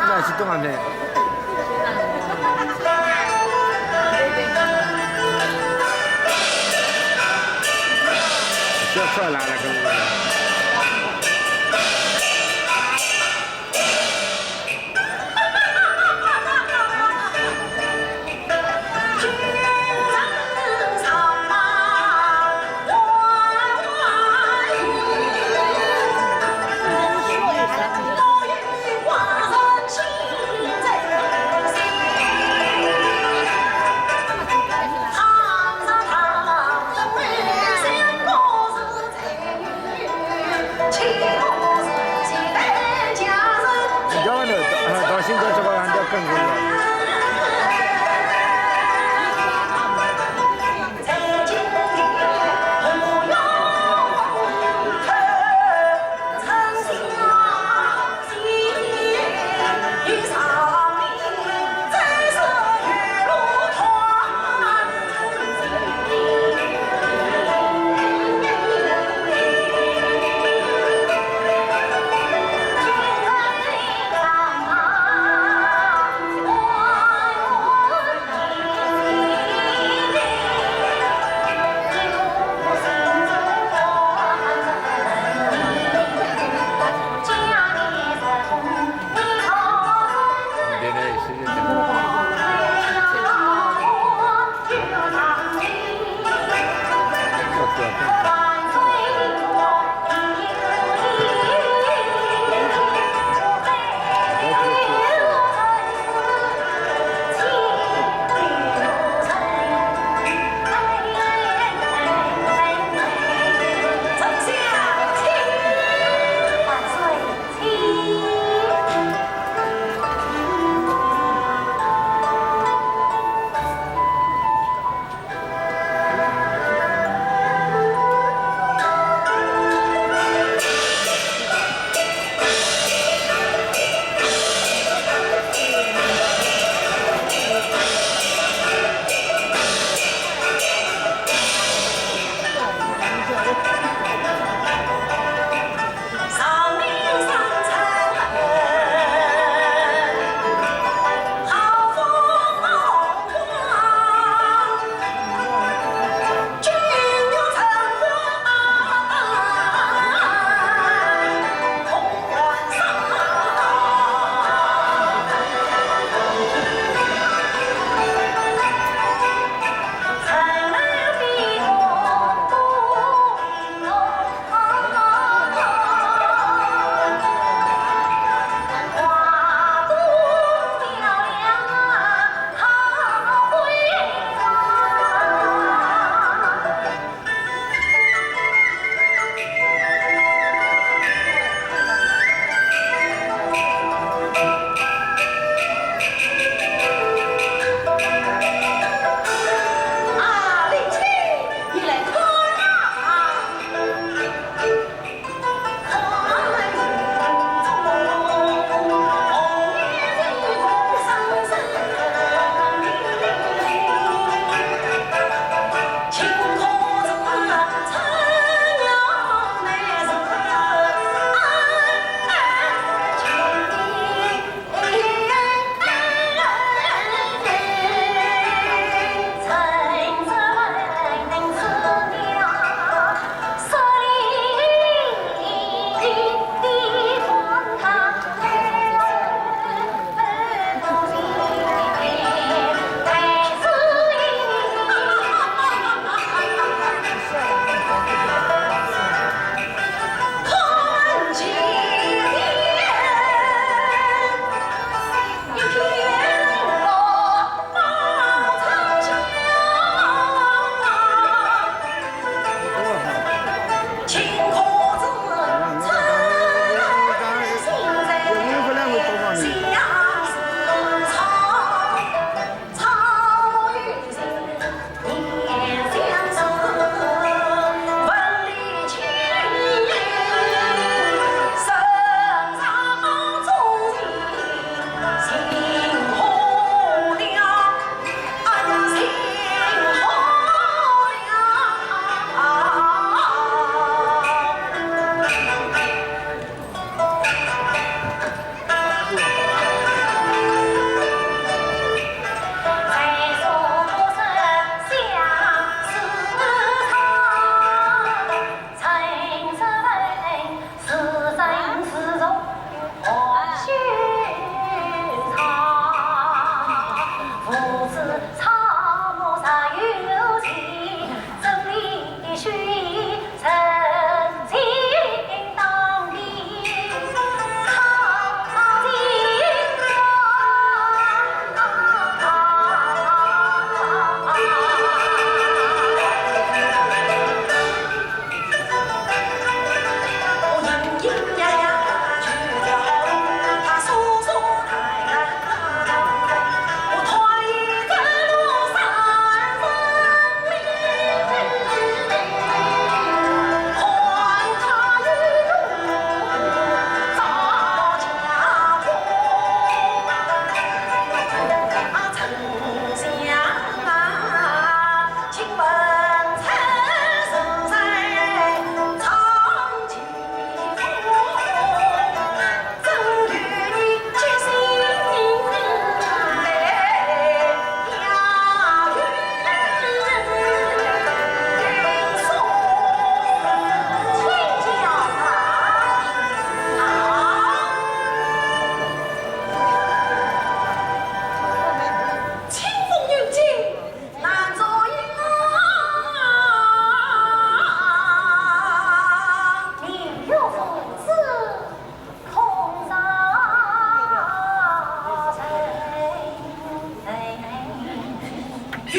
那是多少呢？不要出来了，跟我。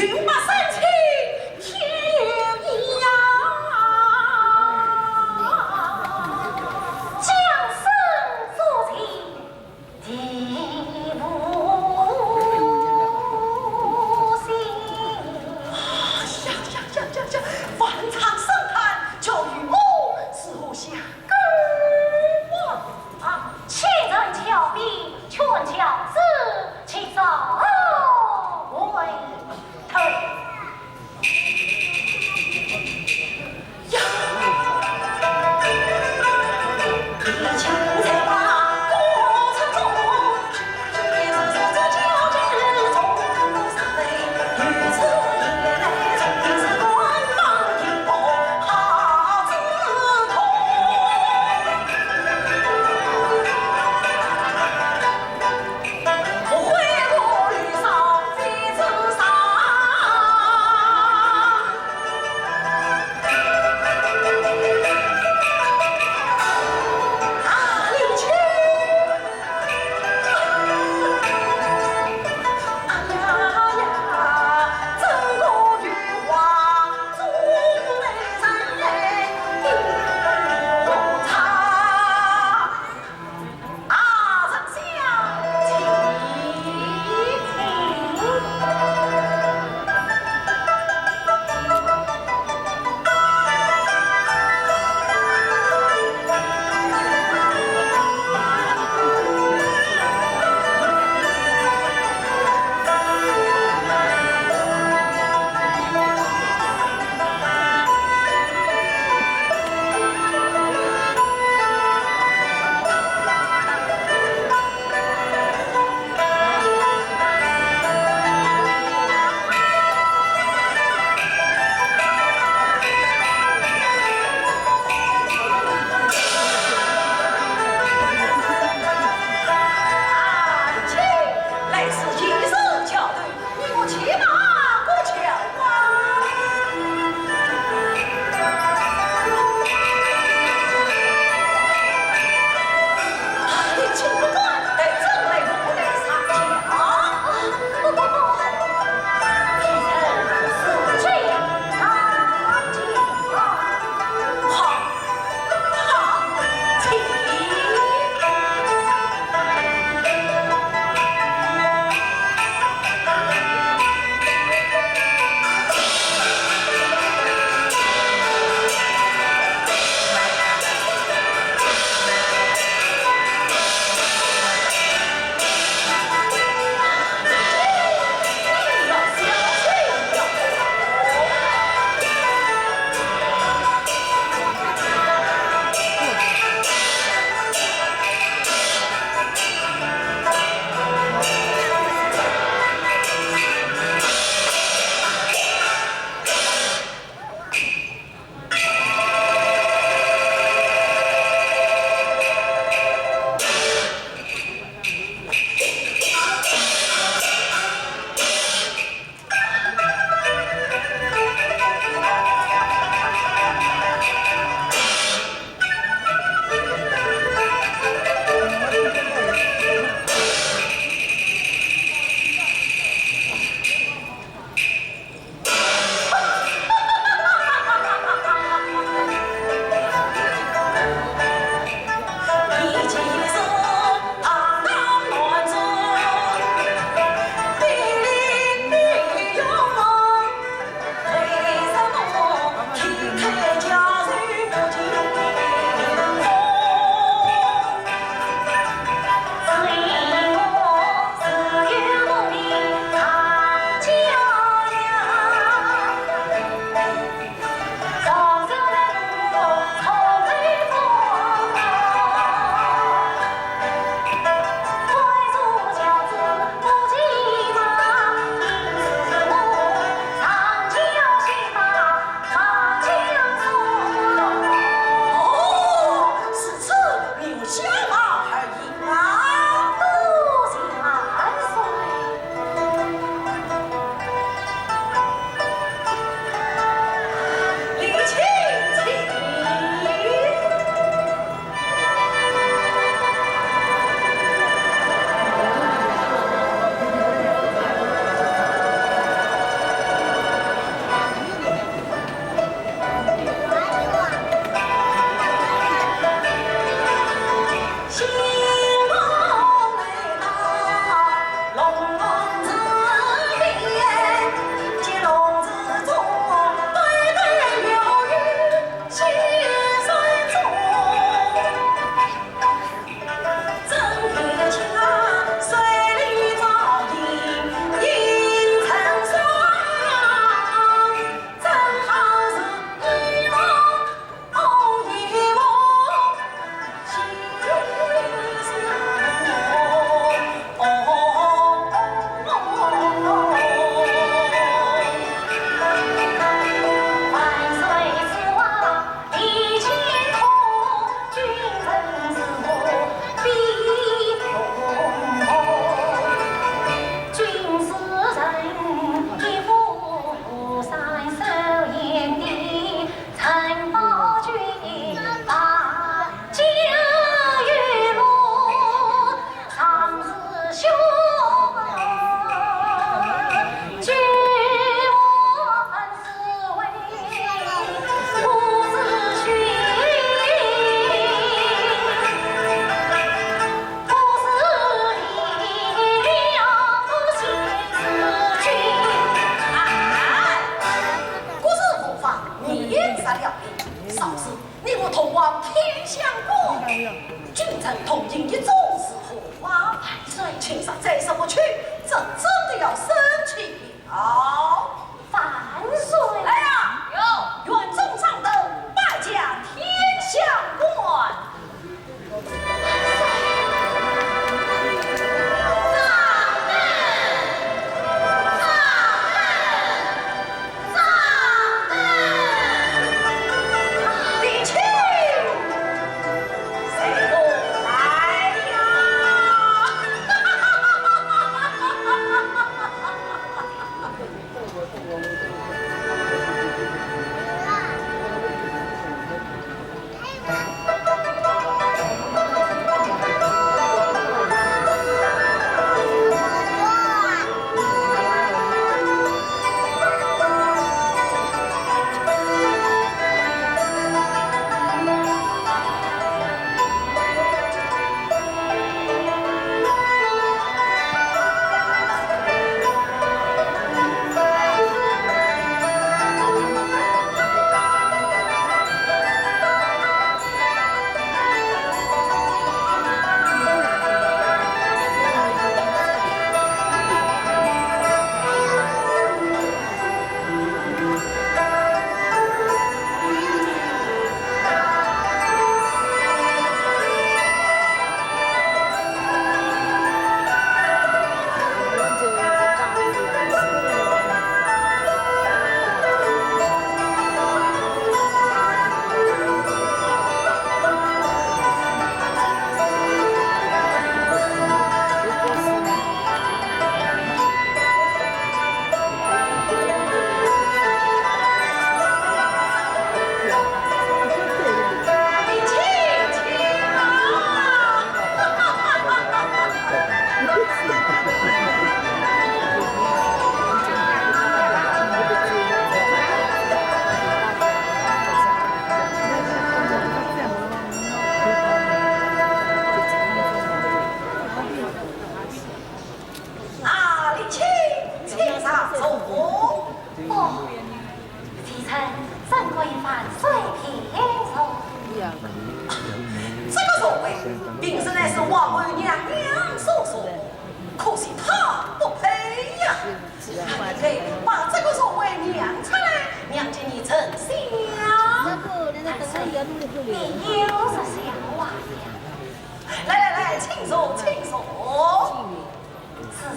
六八三七天有眼啊，将身作贼，地无形。呀呀呀呀呀！万丈深潭，就与我四下观望啊！千人桥边，劝教子，起早回头。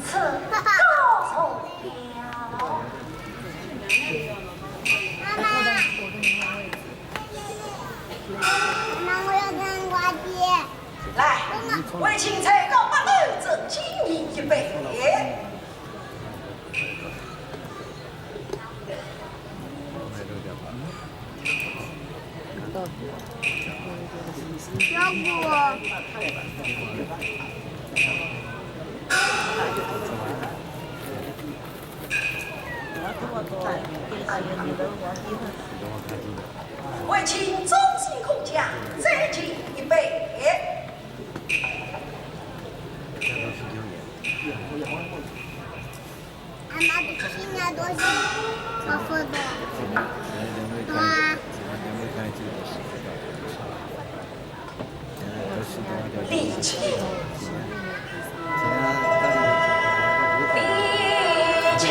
告诉了。妈妈，妈妈，我要看瓜子。来，为钦再高八斗，正敬你一杯。 为钦忠心苦将，再敬一杯。 俺妈不是新年多少，我说的，对啊。李靖，李靖。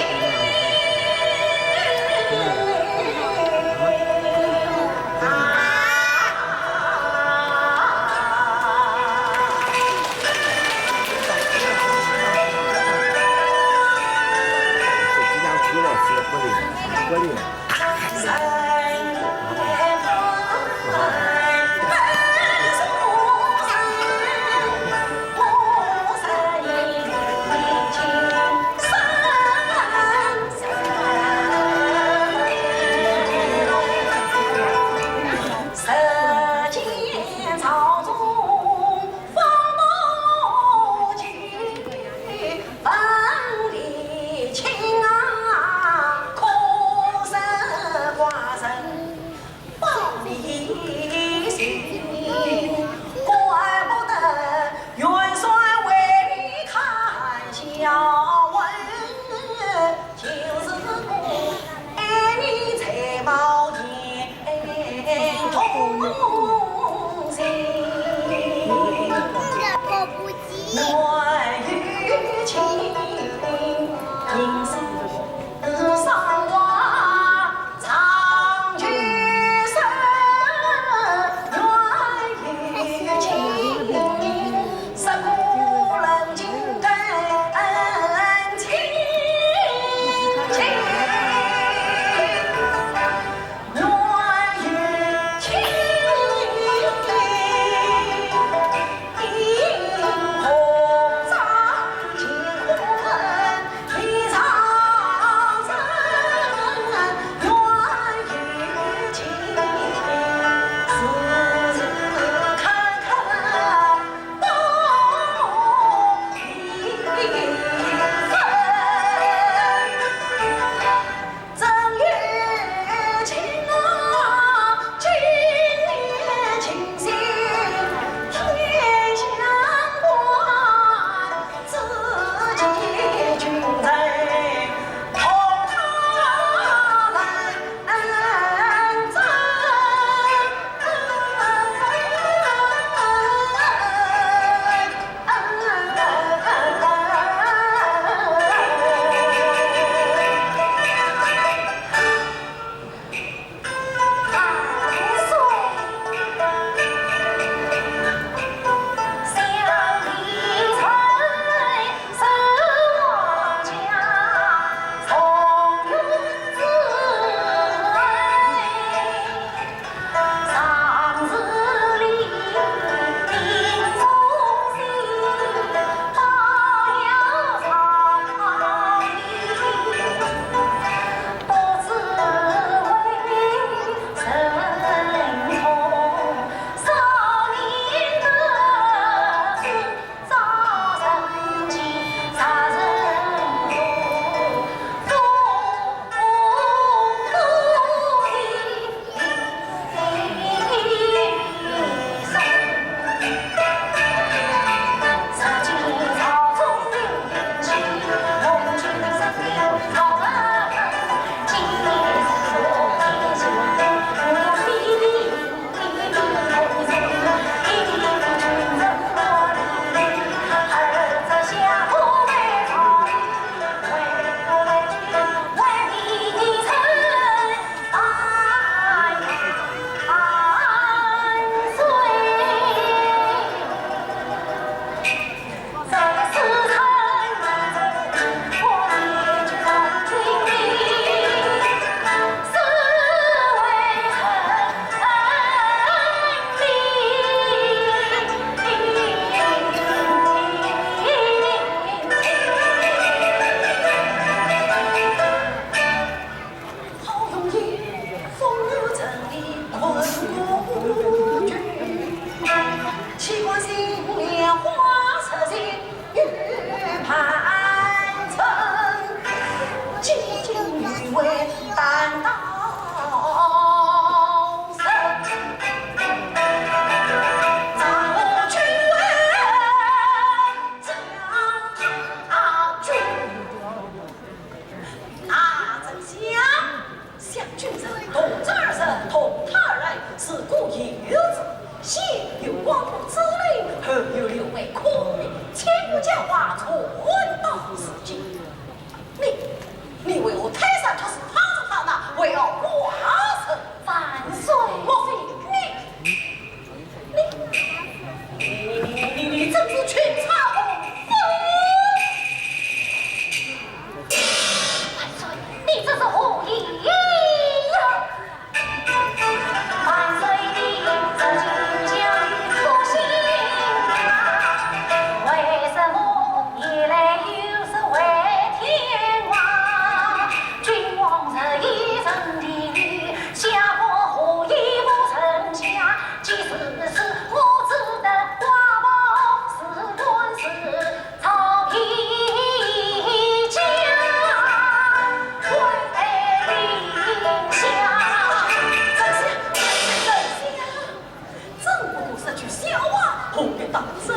真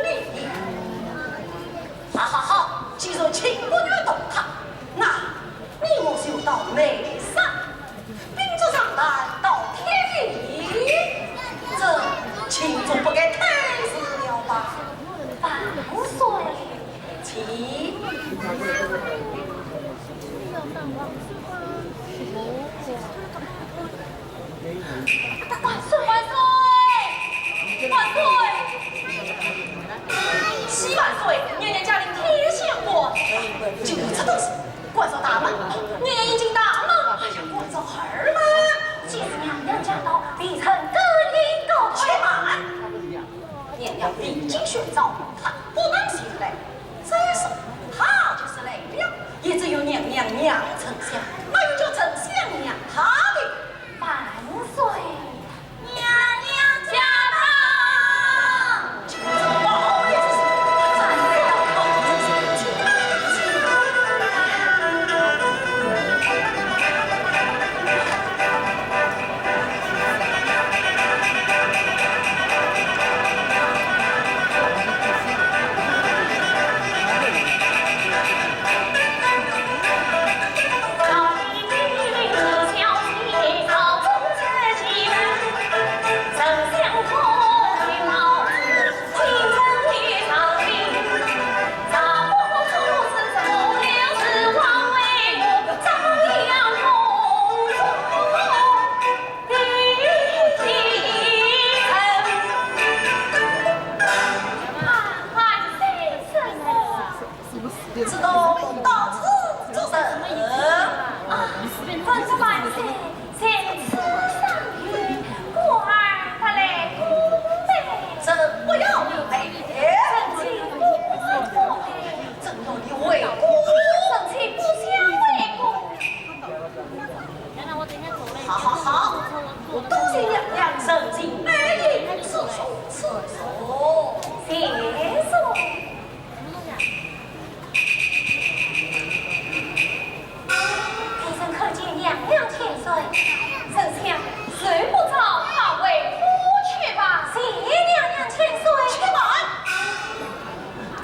理。好好好，既然请不愿动他，那你我就到梅山，秉烛上谈到天明，这情总不该推迟了吧？万岁！请。万岁！万岁！万岁！喜万岁，娘娘驾临天香馆。就有这等事，关照大门。娘娘已经大门，还要关照二门。既是娘娘驾到，微臣更应告退。且慢，娘娘未经宣召，她不能前来。再说，她就是来了，也只有娘娘让丞相，哪有叫丞相让她的？万岁！ 娘娘驾到！知道到此做甚？啊，万岁，万岁，在此上有官儿，他来恭拜。这不要你陪。臣妾不敢恭拜。怎么你为官？臣妾不想为官。好好好，多谢娘娘盛情美意，赐座，赐座。谢座。 微臣叩见娘娘千岁。丞相，睡不着，快回府去吧。谢娘娘千岁。且慢，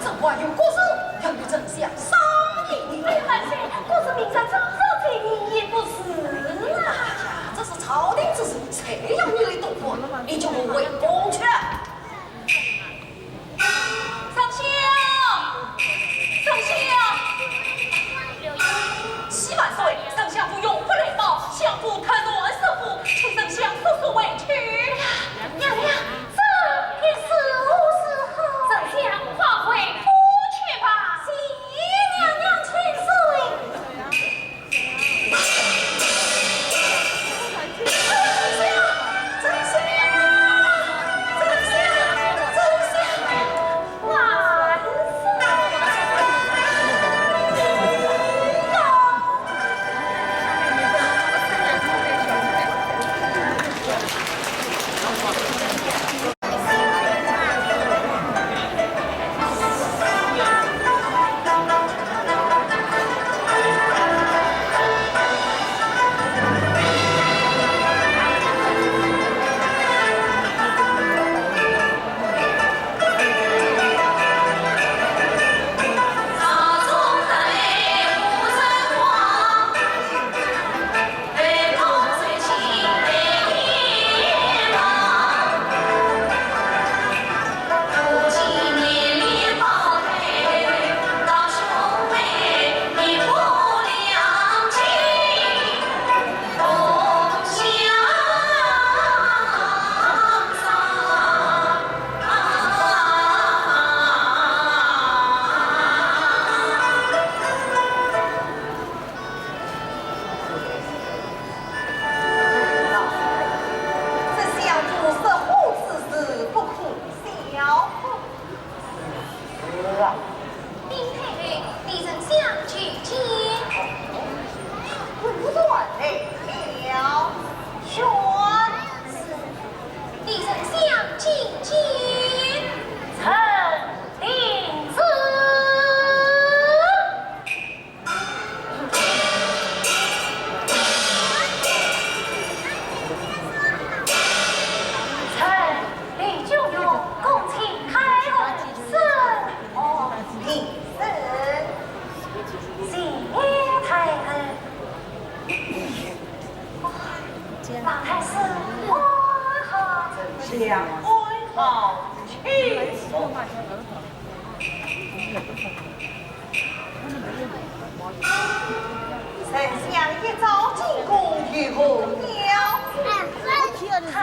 朕还有国事要与丞相商议。哎呀，万岁，国事明朝早早再议也不迟啊。哎呀，这是朝廷之事，谁要你来多管？你就回宫去。 丞相，丞相，启万岁，丞相府用不来报，相府太乱失府，请丞相速速正想问好，请坐。丞相一朝进宫有何要事？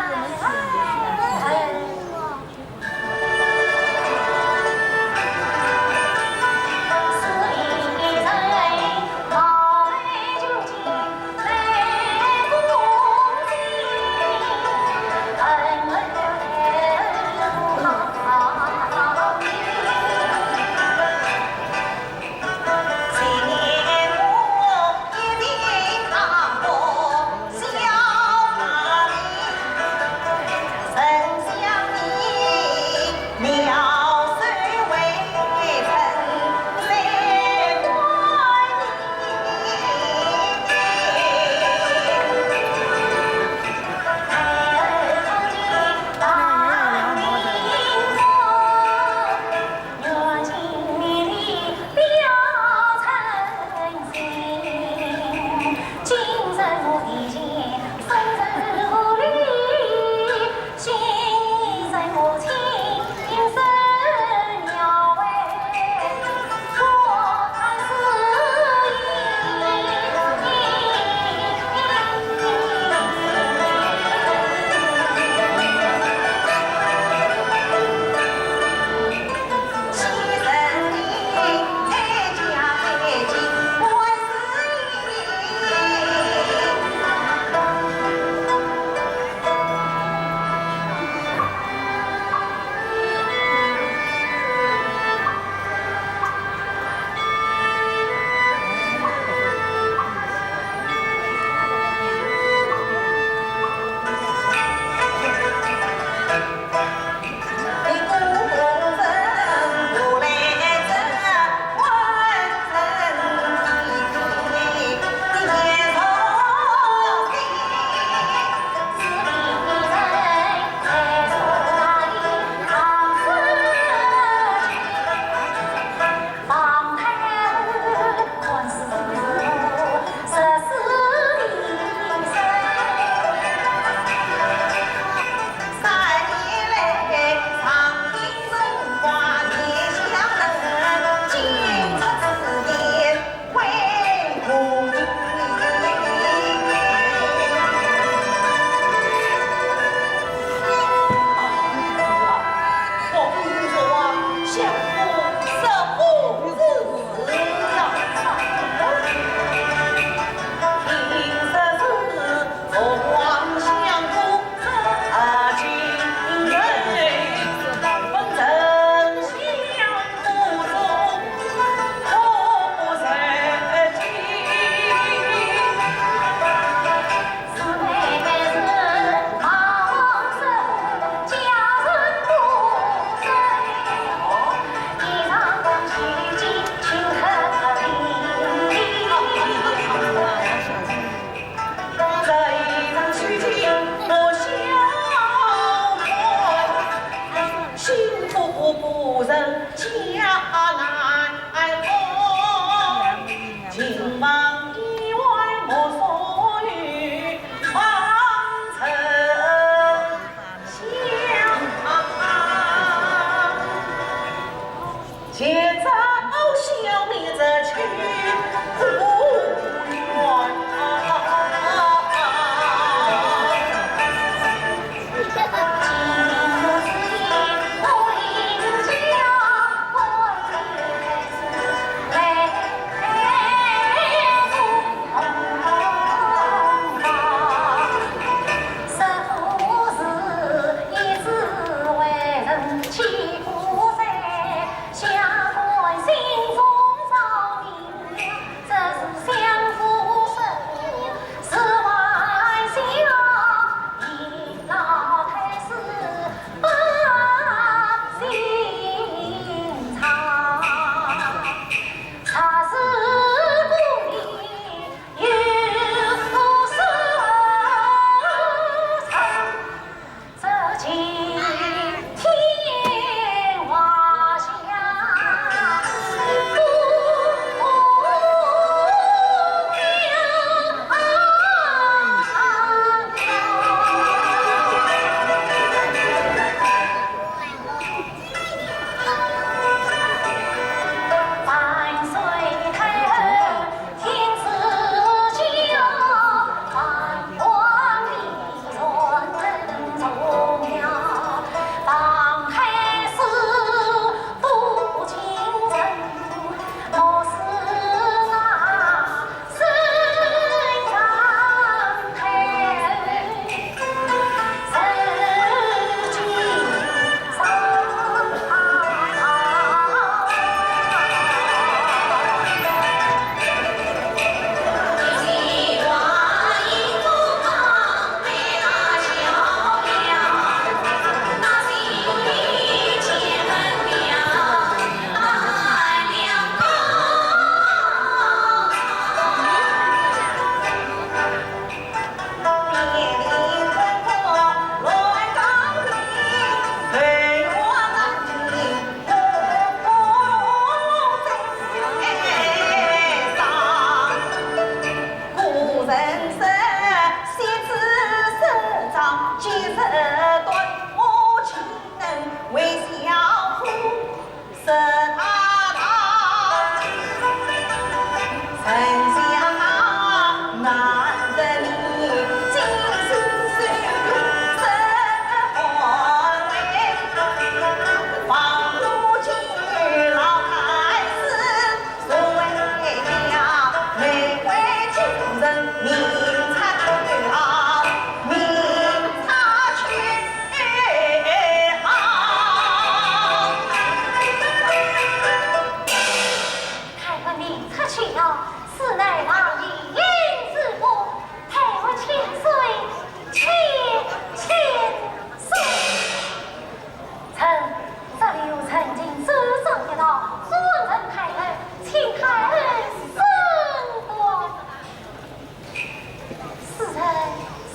此人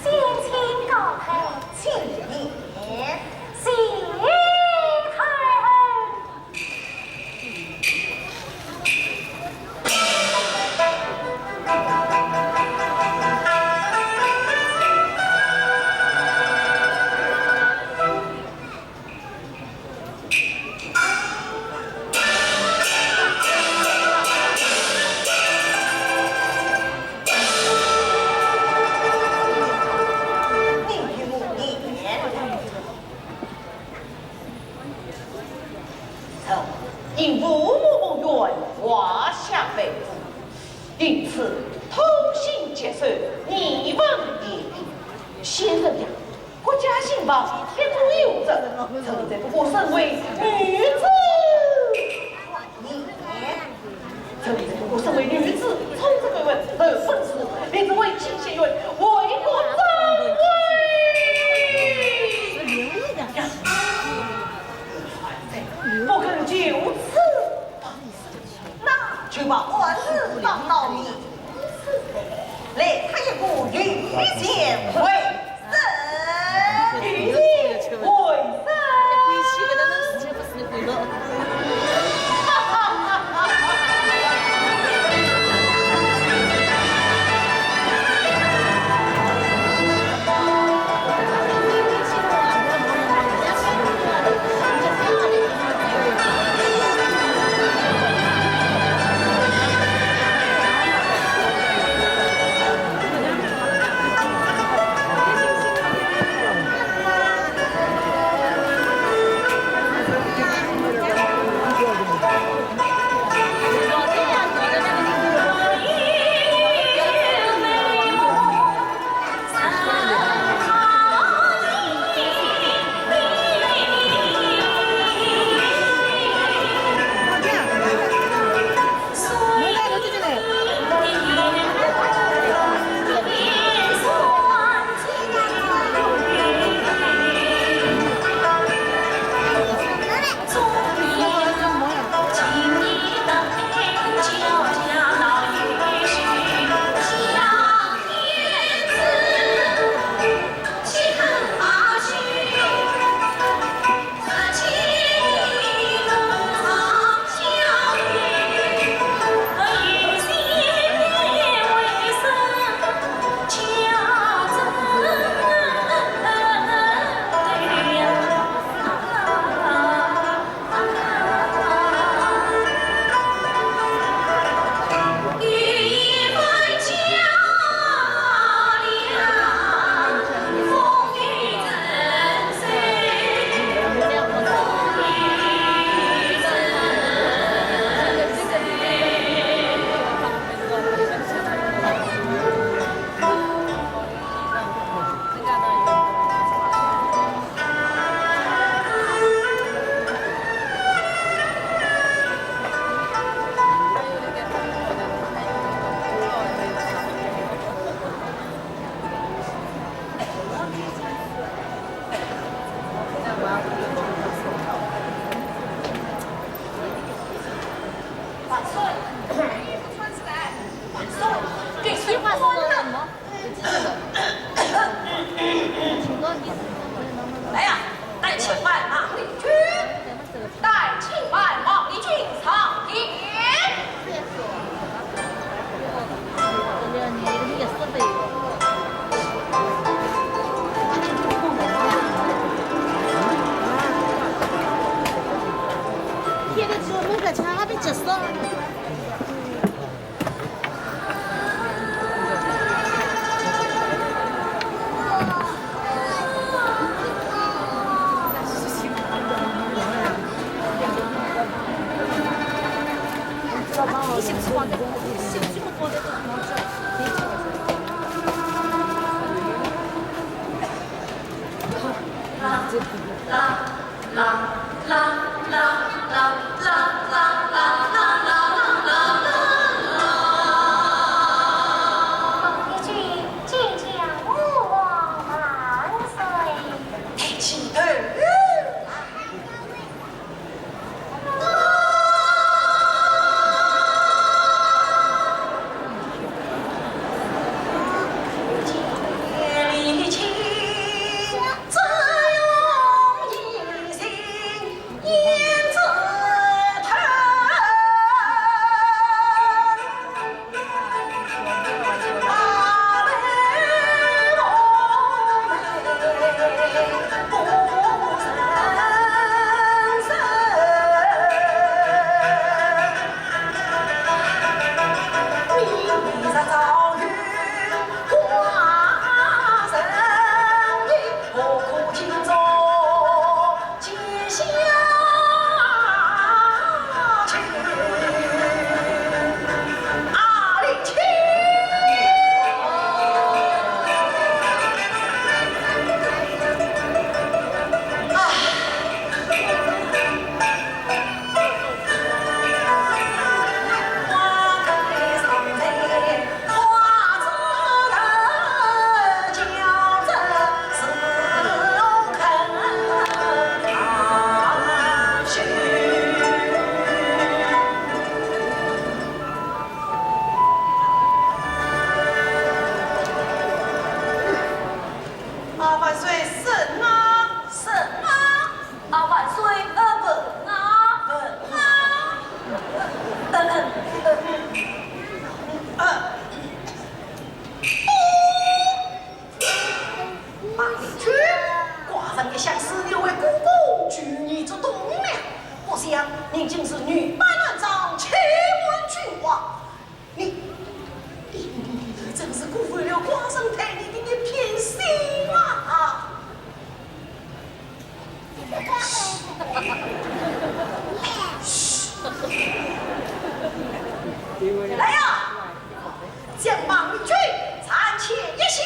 先前告退，请免。谢太后。 你与我言，臣因父母无缘华夏被诛，因此痛心疾首，义愤填膺。先生呀， 国家兴亡，天诛有责，臣只不过身为女子，你，臣只不过身为女子，从政为文，而本是立志为清闲人，为国争位。呀，不可就此 那就把官司放到你身上，来，他一个御前为甚。御前为甚？来呀，带请万马回军，带请万马回军上殿。孟丽君，寡人一向视你为姑姑，举你做栋梁，不想你竟是女扮男装，欺瞒君王。你，你，你，你，你真是辜负了寡人待你的一片心啊！嘘，来呀，将孟丽君暂且一下。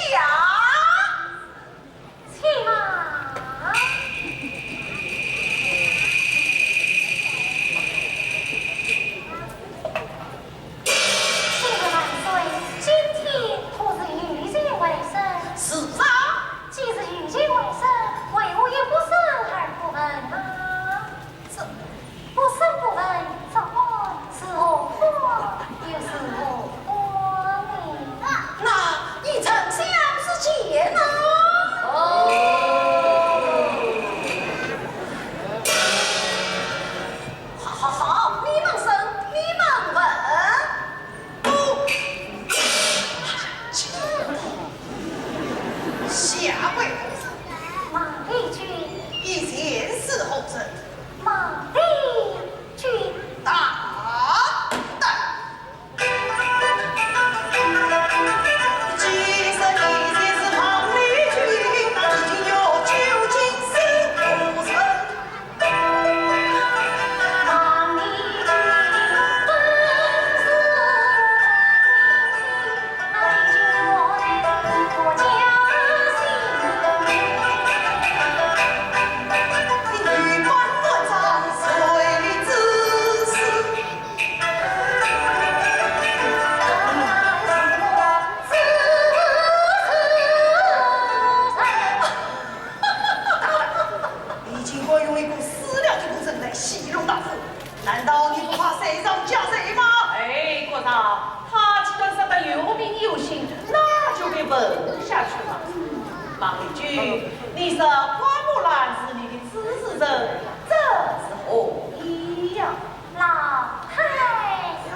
且慢。请问万岁，今天可是御前会审？是啊。既是御前会审，为何又不审而不问啊？ 这不审不问，这官是何官，又是何官呢？那依丞相之见呢？哦。好，好，好，你们审，你们问。哦。下跪。孟丽君。以前是何人？ 孟丽君。大胆！既然你是孟丽君，那你又究竟是何人？孟丽君本是你竟敢用一个死了的妇人来戏弄大夫， 难道你不怕罪上加罪吗？哎，国丈，他既然说得有凭有据，那就给问下去吧。孟丽君，你说花木兰是你的主事人，这是何意呀？老太师。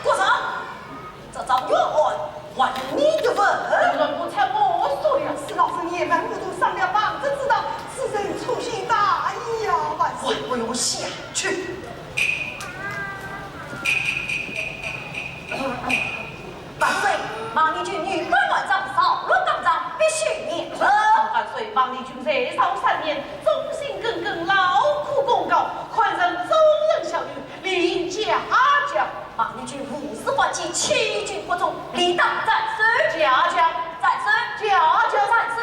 国丈，这桩冤案还有你的份。不错，不错，我说了。是老身野蛮糊涂，上了旁者之当，此人粗心大意呀，万岁。我不用下去。 万岁，孟丽君女扮男装，扰乱纲常，必须严惩。万岁，孟丽君罪上三年，忠心耿耿，劳苦功高，堪称中等小女，理应嘉奖。孟丽君无视法纪，欺君国忠，理当斩首。嘉奖，斩首，嘉奖，斩首，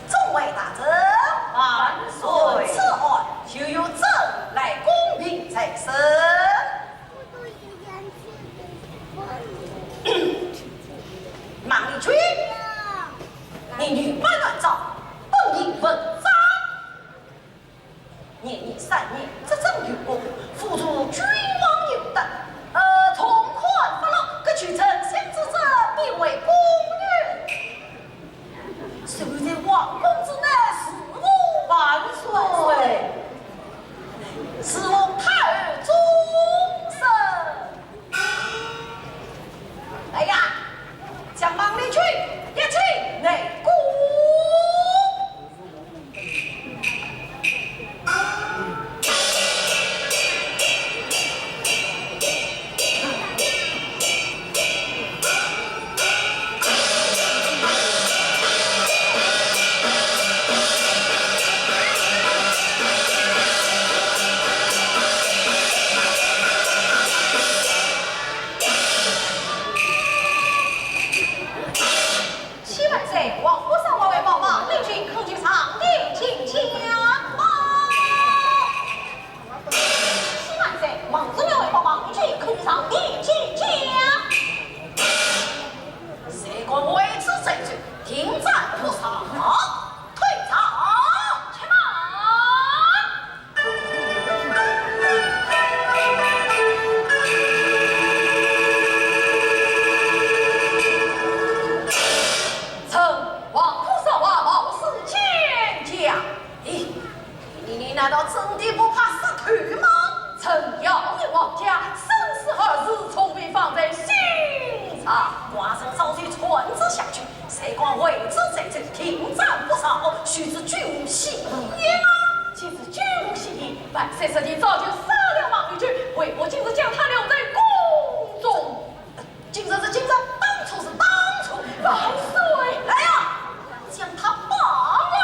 众位大人，万岁！此案就由朕来公平裁决。孟丽君，你女扮男装，本应问斩。 年年三月，执政有功，辅助君王游荡，呃，从宽发落，革去丞相之职，并为宫女。谁在皇宫之内？是我。万岁！是我太后终身。来呀，将孟丽君押进内宫。 启万岁，王府上外来报，孟丽君可去上殿见驾吗？启万岁，王府上外来报，孟丽君可去上殿见驾？谁敢为之醉酒，定斩不赦。退朝。且慢！ 臣王府上外冒死见驾。咦，你，你难道真的不怕杀头吗？臣要你王家生死二字，从未放在心上。寡人早就传旨下去， 谁敢为之醉酒，定斩不赦，须知军无戏言啊！既是军无戏言，万岁早就杀了孟丽君，为何今日将她留在宫中？今日是今日，当初是当初。万岁！来呀，将她绑了！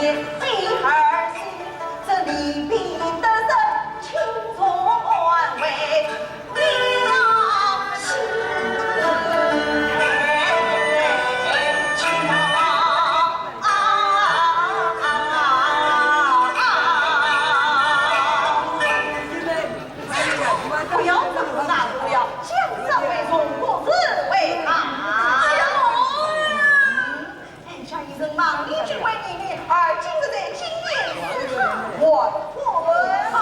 第二喜，这利弊得失，轻重安慰，你要心。不要这么难过了，江山为重，国事为大。哎呀，我呀！ 哎，下一任望你成为你的二进个在金殿之上，我的夫人。啊，